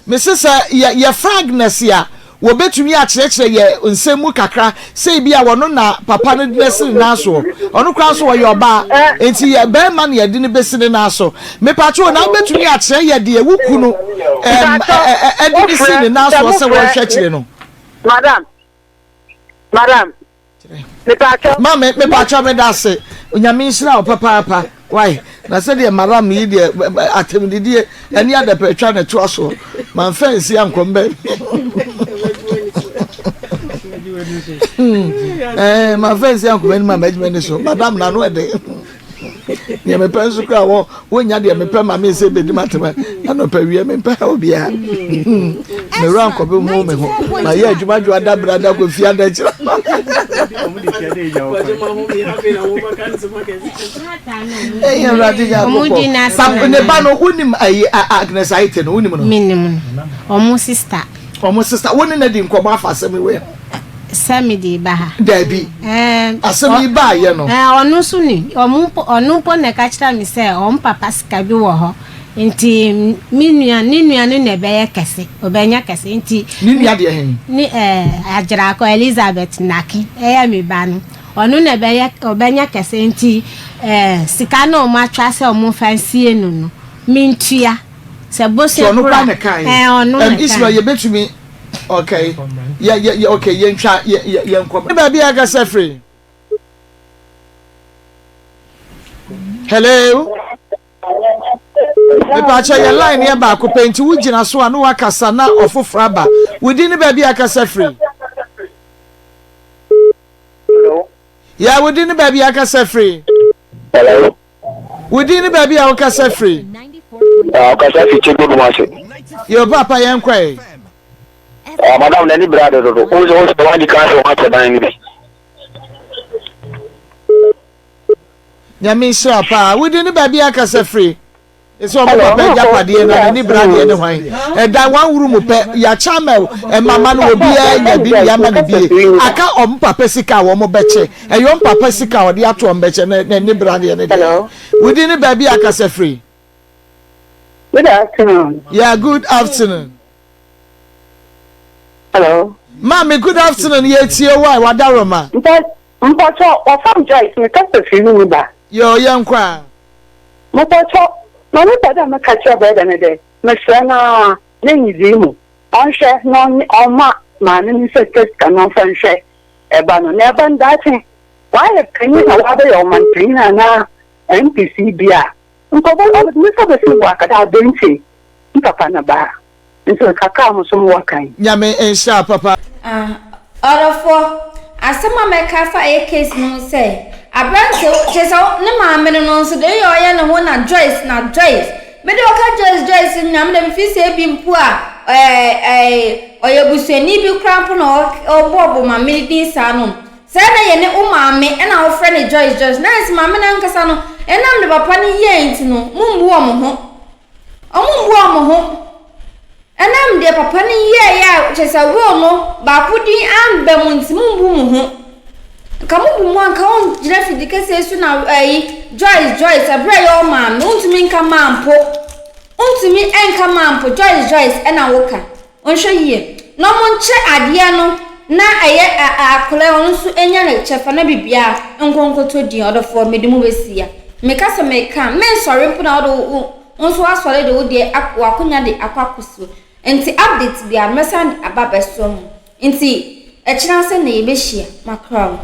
Mese sɛ yɛ yɛfrɛ Agnes a, wɔbɛtumi akyerɛkyerɛ yɛ nsɛm mu kakra, sɛ ebi a wɔno na papa no de no asi ne nan soɔ. Ɔno koraa nso ɔyɛ ɔbaa, enti yɛ barima na yɛde no bɛsi ne nan so. Mepatwo na wobɛtumi akyerɛ yɛ deɛ wo kunu ɛm ɛ ɛ ɛde no si ne nan soɔ sɛ wɔnhwɛ akyire no? Madam, madam. Mepaakyɛw. Maame mepaakyɛw meda ase Onyame nhyira wo papaapa wai na sɛdeɛ maram yi deɛ atɛmdidie ɛne adapɛtwa na ɛtoa soɔ manfa nsi ankɔm baabi ɛɛ manfa nsi ankɔm anim a m'adwuma ni so madam na ano ɛde Deɛ mepɛ nso koraa wɔ wonya deɛ mepɛ ma me sɛ bɛdi m'atɛm anɔpa wie mempɛ ha obiara mewura nkɔbe ho me ho mayɛ adwuma dwo ada berɛ ada kɔfi ada kyerɛ ɛyɛ awurade nyankopɔn ne ba no wonim ayi Agnes Ayite no wonim no menim no ɔmo sister ɔmo sister wo ne na di nkɔmmɔ afa asɛm wei ho Sɛ mede reba ha. Dabi. Ɛɛ. Asɛm yi baeɛ no. Ɛɛ, ɔno nso ni. Ɔmo mpo, ɔno mpo na ɛka kyerɛɛ me sɛ wɔn papa sika bi wɔ hɔ. Nti me nua, ne nua no na ɛbɛyɛ kɛse. Ɔbɛnya kɛse. Nti. Ne nua deɛ he? Ne ɛɛ, Agyrakɔ Elizabeth Nake, ɛyɛ me ba no. Ɔno na ɛbɛyɛ, ɔbɛnya kɛse. Nti ɛɛ, sika no a wɔatwa sɛ wɔmfa nsie no no, mentua. Sɛ bosea koro a, ɛɛ, ɔno na ɛkaeɛ. Ismael, yɛbɛtumi. Okay. Yɛ yɛ yɛ okay yɛntwa yɛ yɛ yɛnkɔ. Ne baabi a kasa firi. Hello. Mepaakyɛ yɛ line yɛ baako pɛ nti wogyina so a na wakasa na ɔfoforɔ aba. Wodi ne baabi a kasa firi. Hello. Yɛ wodi ne baabi a kasa firi. Hello. Wo din ne baabi a wokasa firi? Ɔkasa fi Kyegbe Kumasi. Yo papa yɛn kɔ ɛ. Ah, madam n'ani bere ade dodo. Wo sɛ wo sɛ wadi kan sɛ wɔakyɛ dan no bi. Nyame nhyira paa. Wo din ne baabi a kasa firi? Ɛsɛ ɔmo papa agyapadeɛ na n'ani bere adeɛ ne hwan? Ɛdan one room pɛ yɛakyɛ ama mmama no obiara nya bi ne yɛama no bie. Aka ɔmo papa sika a wɔn bɛkyɛ. Ɛyɛ ɔmo papa sika a ɔde ato ɔmo bɛkyɛ na n'ani bere adeɛ ne deɛ. Wo din ne baabi a kasa firi? Good afternoon. Yeah, good afternoon. Hello. Maame, good afternoon. Yɛtie wo a wadaroma. Mpatsɔ, wɔfam Joyce, me kasa firi Winneba. Yoo, yɛnkɔ a. Mopɔtɔ, ma mepɛ dɛ meka kyerɛ brɛda no dɛ, meserɛ no ara, n'enyidzii mu, ɔnhwɛ na ɔnye ɔmma maame no nsa sika sika na ɔmfa nhwɛ ba no, na ba no daakye ɔayɛ panyin na ɔabɛyɛ ɔmanpanyin anaa MPC bi a, nka ɔbɔ ɔdze ne nsa besi bo aka dɛ aber ntsi me papa no ba. Ntsi kakra a mo so mowɔ ka yi. Nyame nhyira wo papa. Ah ɔdɔfoɔ, asɛm a mɛka afa ɛyɛ case no ho sɛ, aberanteɛ wo kyerɛ sɛ ne maame no no nso deɛ ɔyɛ ɔyɛ ne ho na Joyce na Joyce, me deɛ ɔka Joyce Joyce nyinaa me deɛ me feel sɛ ebi mpo a ɛɛ ɛɛ ɔyɛ busuani bi koraa mpo na ɔbɔ bɔ maame no din saa no, sɛ na yɛ ne wo maame ɛna wofrɛ no Joyce Joyce na ayɛ sɛ maame no ankasa no ɛnam ne papa no yɛɛ nti no mo mmu wɔn ho. Wɔmmu wɔn ho. Ɛnam deɛ papa no yɛeɛ a kyerɛ sɛ will no baako din amba mu nti mombu mo ho. Nka mobu mo a nka wongyina fidi kɛseɛ so na ayi Joyce Joyce ɛberɛ a ɛyɛ wo maame wontumi nka maa mpo wontumi nka maa mpo Joyce Joyce ɛna woka. Ɔnhwɛ yie na ɔmo nkyɛ adeɛ no na ɛyɛ akwadaa ɔno nso nya ne kyɛfa na biribiara nkɔ nkɔtɔ din ɔdɔfoɔ mede mo bɛsi ya meka sɛ meka mensɔre mpo na wode wo nso asɔre de wo deɛ wakonya de akɔ akɔsi nti update biara no mɛsan de aba abɛsoa mu nti ɛkyena sɛ na yɛbɛhyia makra mo.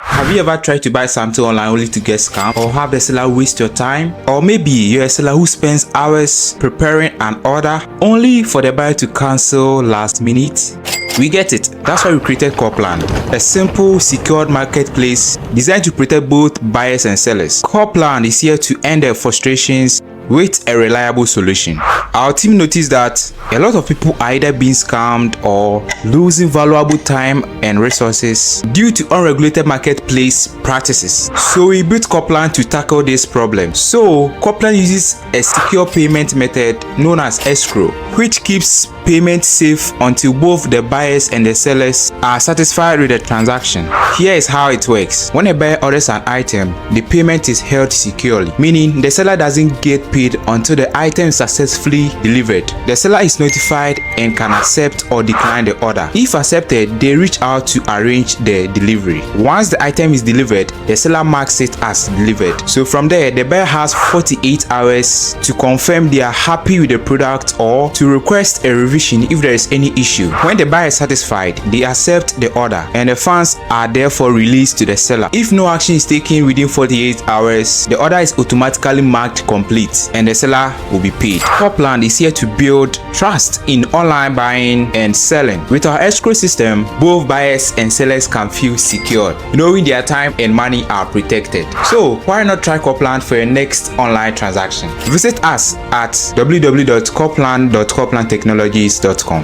Have you ever tried to buy something online only to get scammed or have the seller waste your time? Or maybe you're a seller who spends hours preparing an order only for the buyer to cancel last minute? We get it. That's why we created Corplan, a simple, secured marketplace designed to protect both buyers and sellers. Corplan is here to end the frustrations. with a reliable solution. Our team noticed that a lot of people are either being scammed or losing valuable time and resources due to unregulated marketplace practices. So we built Copland to tackle this problem. So Copland uses a secure payment method known as escrow, which keeps payment safe until both the buyers and the sellers are satisfied with the transaction. Here is how it works. When a buyer orders an item, the payment is held securely, meaning the seller doesn't get paid until the item is successfully delivered. The seller is notified and can accept or decline the order. If accepted, they reach out to arrange the delivery. Once the item is delivered, the seller marks it as delivered. So from there, the buyer has 48 hours to confirm they are happy with the product or to request a revision if there is any issue. When the buyer is satisfied, they accept the order and the funds are therefore released to the seller. If no action is taken within 48 hours, the order is automatically marked complete and the seller will be paid. Copland is here to build trust in online buying and selling. With our escrow system, both buyers and sellers can feel secured, knowing their time and money are protected. So why not try Copland for your next online transaction? Visit us at www.copland.coplandtechnologies.com.